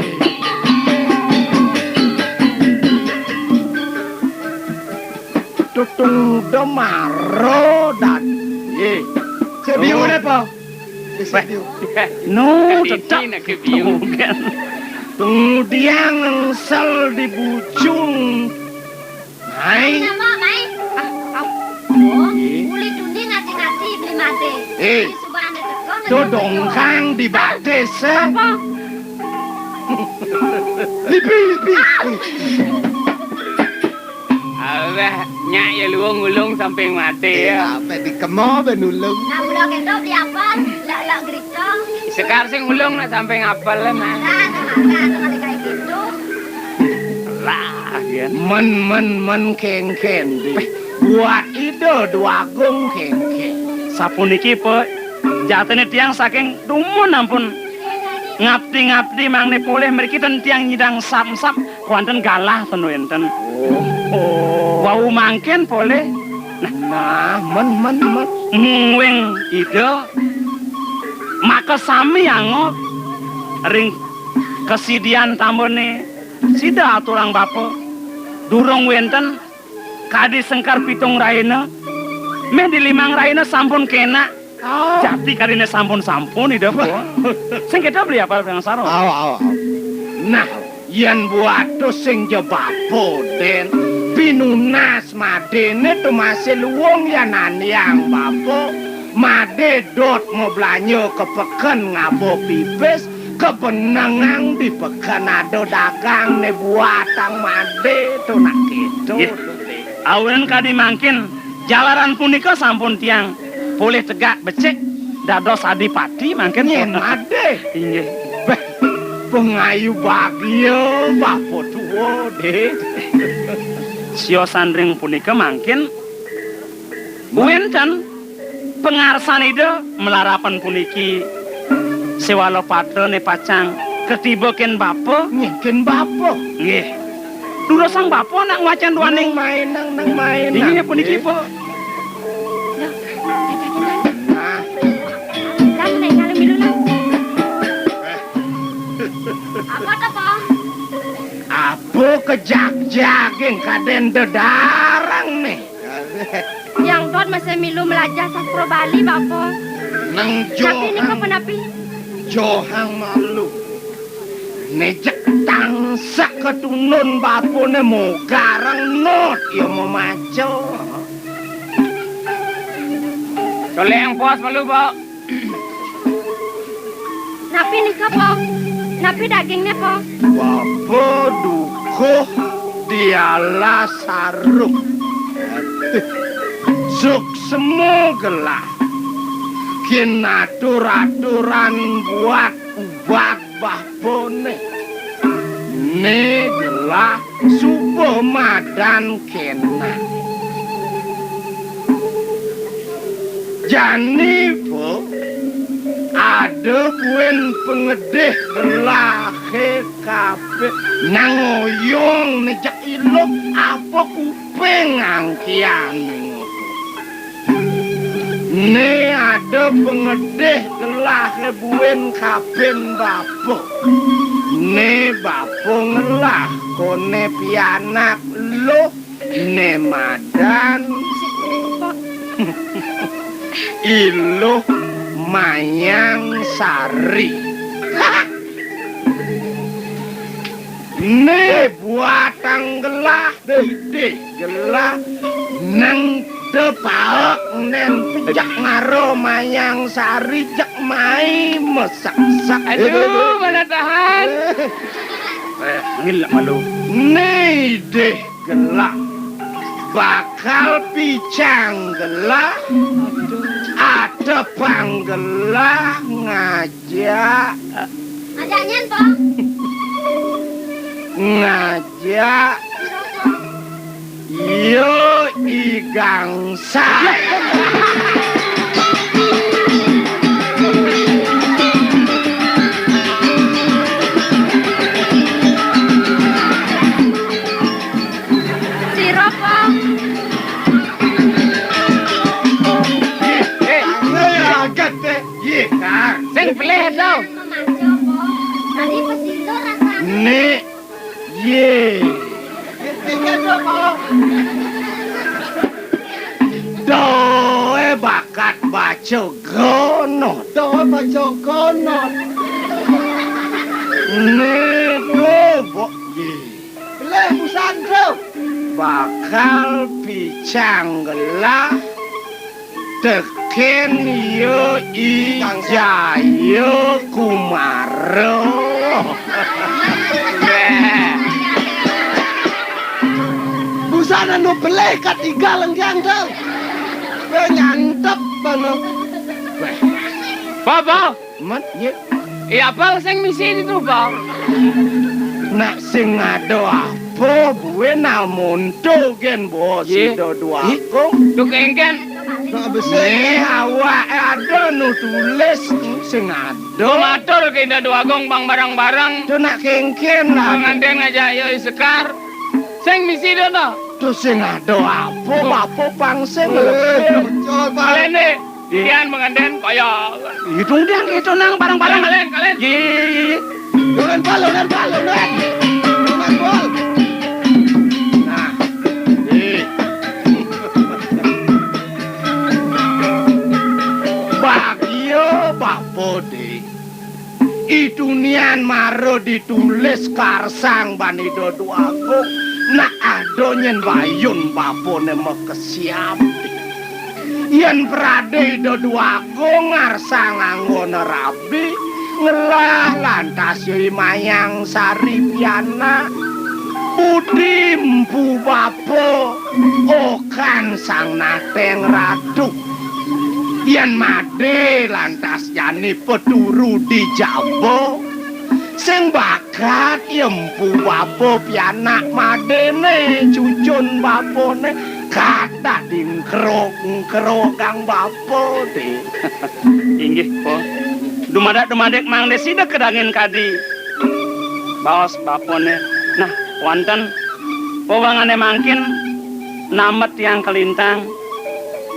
Tutung demaro dan. Yé. Cek biung apa? Wéh. Nu, iki tetep nak ke biung. Kemudian engsel di bujung. Mai. Napa, Mai? Ah, ah. Oh, uli tuni ngati-ngati beli mati. Eh. Ini subahan ada teko, to dongkang di batis, eh. Apa? Lipi, lipi. Alah, nyak ya luung ulung samping mati ya. Apa di kemo ben ulung. Nah, udah gitu beli apa? Lak-lak gerica. Sekar sing ulung nak samping apel, nah. Nah, nah, nah, nah, nah, kayak gitu. Lah, ya. Men, men, men kéngkén, di. Buat Ida Dwagung kéngkén. Sapuniki, Pak, jatine tiang saking dumun ampun ngabdi-ngabdi mangke polih mriki ten tiang nyidang samsap kuanten galah ten wenten. Oh. Wau mangken polih. Nah, nah, men, men, men. Mungwing Ida maka sami angot ring kasidian tambone sida aturang bapa. Durung wenten kadi sengkar pitung raina, meh di limang raina sampun kenak. Oh. Jati kadine sampun-sampun, Ida, Pak. Sing kita beli apa, Bang Saro? Awa, awa, awa. Nah, yen buatus sing ja bapa, Den, pinunas madene to masih luung yan andiang bapa. Made dot mablanja ka peken ngaba pipis, kabenengang di peken ada dagang ne buatang made to nak keto. Nggih. Awinan kadi mangkin, jalaran punika sampun tiang polih tegak becik dados adipati mangkin. Nggih, Pak. Made. Inggih. Beh, pengayu bagia bapa tua, Dek. Siosan ring punika mangkin wenten pangarsan Ida malarapan puniki sewala patrane pacang katiba ken bapa. Nggih, ken bapa. Nggih. Durusang bapa nak ngwacan duaning. Nang main, nang, nang main, inggih, nang, puniki, nggih. Pak. Nah. Lah, nek ngalih milu lah. Apa to, Pak? Apa kejak-jaking kaden dedarang nih? Yang Dot masih milu melajah sastra Bali, Bapa. Nang jo. Tapi ini kok penapi? Johang malu. Né jeg tansah ketunun bapune mogarang not ya memaca. Toleng pos malu, Pak. Napi nika, Po? Napi dagingnya, Po? Bapa dukuh dialah sarung. Suksma gelah. Kinatur-aturan buat ubat bapune. Né gelah suba madan kénak. Jani, Po, ada buin pangedih gelahé kabéh nang oyong né jeg iluh apa kuping angkiané. Né ada pangedih gelahé buin kabin bapa. Né bapa ngelah koné pianak luh. Né madan Iluh Mayang Sari. Né buatang gelah, didih gelah, nang tepaek nén pejak ngaro Mayang Sari jeg mai mesek-sek. Aduh, mana tahan. Eh, ngilak malu. Né idih gelah. Bakal picang gelah. Atepang gelah ngajak. Ngajak nyén, Po? Ngajak. Yo, I Gangsal. Sira, Po? Eh, eh, agat, eh. Yé, Kang. Sing pelih to. Memaca, Po. Tadi pesisir rasanya. Nek. Yé. Doé bakat baca gono. Doé baca gono. Né, Bok, yé. Belih busan, Bro. Bakal picang gelah. Tekén ya I Jaya Kumara. Busan anu belih katiga lenggang to. Wé nyantep bana. Bapa. Mat, yé. Iya, Bal, sing misi ditu, Bal. Nak sing ada apa buin amonto gén bos Yé. Sida duakung. Yé. Tuk éngkén. Nak besik. Né awak ada nu tulis sing ada. Matur ke Ida Duagung bang bareng-bareng. Tu nak kéngkén lah. Pangandén ngajak yo Sekar. Sing misi dono. Tu sing ada apa, Bapa pang sing lebih. Col, Bal. Kalen deh. Tian mangandén kaya. Hitung tian kita nang bareng-bareng. Kalen, kalen. Iya, iya, iya, iya. Lulen, Bal, lulen, Bal, lulen. Lulen, Bal. Nah. Eh. Bagia bapa dé. Itu nian mara ditulis karsang ban Ida Duagung. Nak ada nyén bayun bapané makesiab. Yén pradé Ida Duagung ngarsang anggona rabi, ngelah lantas ya I Mayang Sari pianak. Budi empu bapa, okan sang nateng ratu. Yén madé lantas jani peturu di jaba, sing bakat ya empu bapa pianak madéné cucun bapané, kat dadi engkrog-engkrogang bapa dé. Inggih, Po. Dumadak-dumadik mangda sida kadangin kadi. Baos bapané. Nah, wénten wewangené mangkin namet tiang kalintang,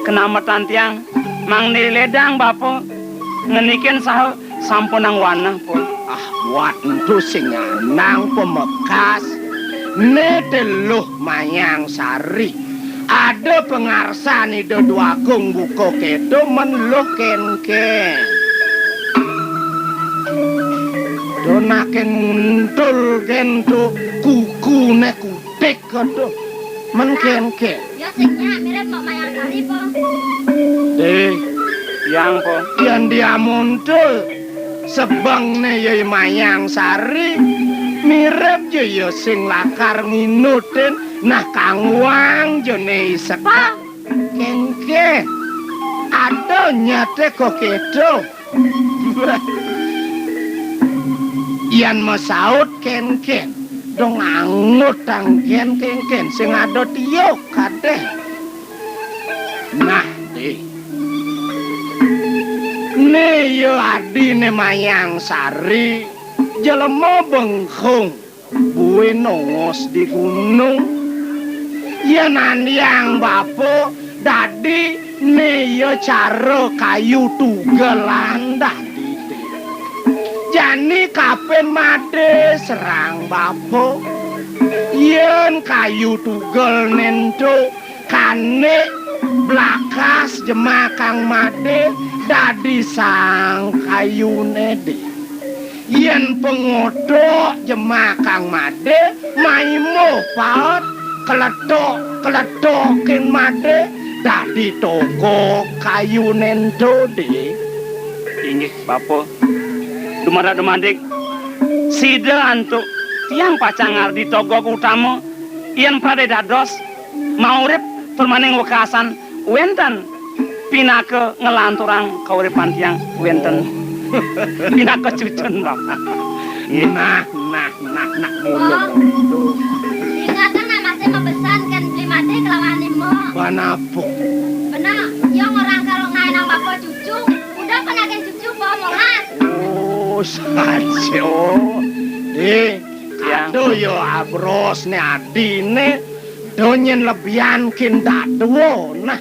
kanametan tiang mangda ledang bapa ngenikin saha sampunang wanah, Po. Ah, buat ento sing nyandang pamekas, né teluh Mayang Sari. Ada pangarsan Ida Duagung buka kéto men luh kénkén. Kén nguntul kén to kukune kutik, aduh. Men kén ké. Ya sing nyak mirip kok Mayang Sari, Po. Dé, yang, Po. Yén dia muntul sebengné ya Mayang Sari, mirip ya, ya sing lakar nginutin, nah kang wang jane isek. Po. Kén ké. Ada nyate kok kéto. Yan masaut kénkén, dong angut angkén kénkén sing ada tiuk kadéh. Nah, Dé. Né ya adiné Mayang Sari, jelema bengkung. Buin nongos di gunung. Yén andiang bapa dadi né ya cara kayu tugelan dadi dé. Jani kapin madé serang bapa. Yén kayu tugel nénto kanik blakas jema kang madé dadi sang kayuné dé. Yén pangodok jema kang madé, maimuh paut, kletok-kletokin madé, dadi togog kayuné ento dé. Inggih, Bapa. Dumadak dumadik, sida antuk tiang pacang ngardi togog utama, yén pradé dados maurip tur maning wekasan wénten pinaka nglanturang kauripan tiang wénten pinaka cucun, Bapa. Nah, nah, nah, nah, mula, mula. Ingatan nak masih mabesan kan beli mati kelawan lima. Panapa? Benar, yang orang kalau ngainang bapa cucu, udah pernah kan cucu bawa molas. Oh, saja. Eh, ya. Aduh, ya abros ne adine. Donyen lebihan kin dadua. Nah,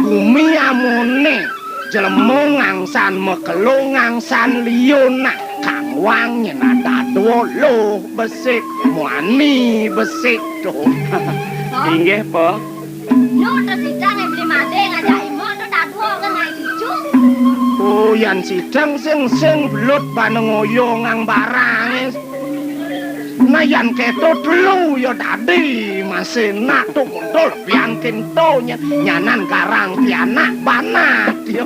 bumi amone jelema ngangsan makelo ngangsan liu nah. Kang wang nyen dadua luh besik, muani besik to. Inggih, Po. Nu to sidang beli made ngajak imo to dadua ke ngai cucu. Oh, yan sidang sing sing belut bana ngoyo ngang barang. Nah, yan keto telu ya dadi masih nak to kodol pian kinto nyen nyanan garang pianak banat ya.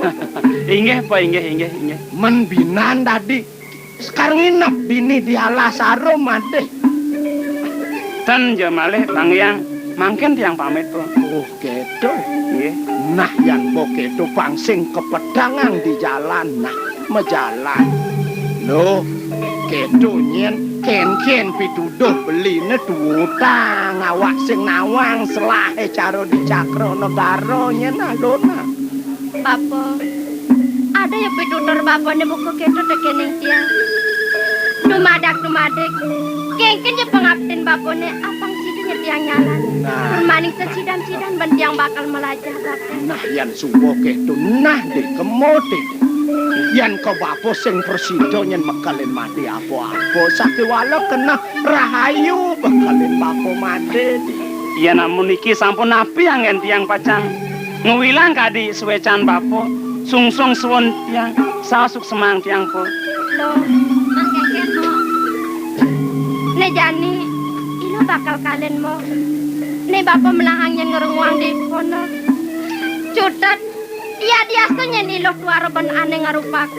Inggih, Po, inggih, inggih, inggih. Men binan dadi sekar nginep dini di alas arum adih. Ten ja malih, Bang Hyang, mangkin tiang pamit, Po. Oh, keto. Nggih. Nah, yan bo keto pang sing kepedangang di jalan, nah, majalan. Loh, keto nyen, ken-ken pituduh beline tuutang, awak sing nawang selahe cara di Cakra Negara nyen alona. Bapa, ada ya pitutur bapane buka keto tekening tiang. Dumadak dumadik, kengken ya pangaptin bapane apang sida nyetiang nyalan. Nah. Pun maning sesidan-sidan ben tiang bakal melajah, Bapa. Nah, yan suba keto nah di kemo ti. Yan ka bapa sing prasida nyen mekelin mati apa-apa, sakiwala keneh rahayu mekelin bapa mati ti. Yan amun niki sampun napi anggen tiang pacang ngwilang kadi suecan bapa, sungsung suwun tiang, saos suksemang tiang, Po. Loh, Mang Keken, Mo. Ne jani, ilo bakal kalen, Mo. Ne bapa melahang nyen ngerunguang di kono. Cutet, ya diasta nyen ilo tuara ben ane ngarupak.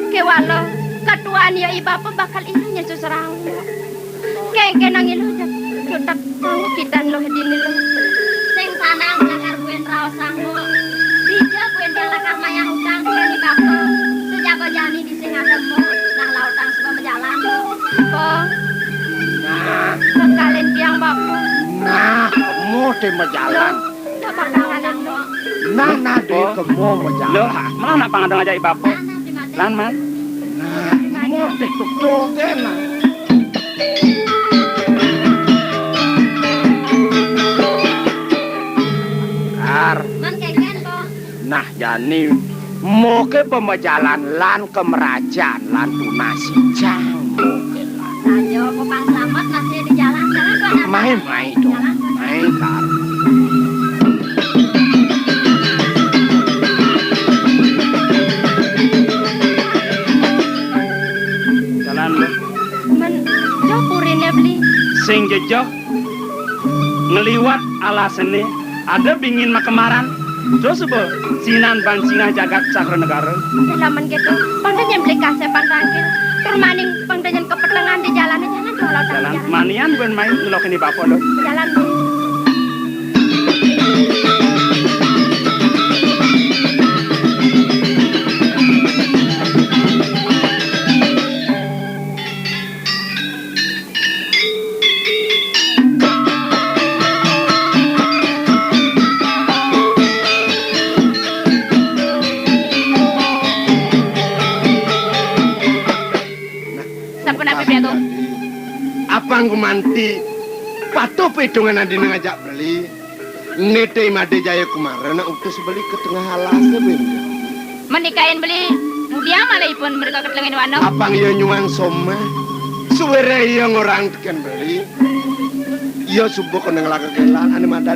Kewala, katuan ya i bapa bakal ilo nyen suserang, Mo. Kengken nang ilo ja, cutet tau kidan lo dini lo. Sing sanang lakar buin raosang, Mo. Dija buin tiang lakar mayang utang keni bapa. Sejaba jani di sing adem, Mo. Nah, lautang suba majalan, Mo. Po. Nah. Kekalin tiang bapa. Nah, kemo te majalan. Lo, tak bakal ngadem, Mo. Nah, nah, di kemo majalan. Lo, malah nak pangadeng aja i bapa. Nah, nah, di mati. Lan, Man. Nah, kemo te tutup, nah. Ar. Man keken, Po. Nah, jani moke pemajalan lan kemerajan lan tunasi jang moke lan. Ayo, bukan selamat masih di jalan, jangan tuan. Main, main dong. Jalan, tuan. Main, Kak. Ring jejeh ngliwat alasé ada bingin makemaran. Terus suba sinan ban sinah jagat sakra negara. Lamun gitu, pang da nyén beli kasép pantangkil. Tur maning pang da nyén kepetengan di jalané, jangan kalau tak jalan. Manian buin main ngelokin di bapa lo. Jalan. Sapunapi, Biagung? Apang gumanti, patuh pitungan adina ngajak beli. Nete Madé Jaya Kumara nak utus beli ke tengah alas, Benda. Menikahin beli, mudiang malah ipun mereka ketelengin wano. Apang iya nyuang somah. Suwere iya ngorang tekén beli. Iya suba kena ngelaka kelan, ane madan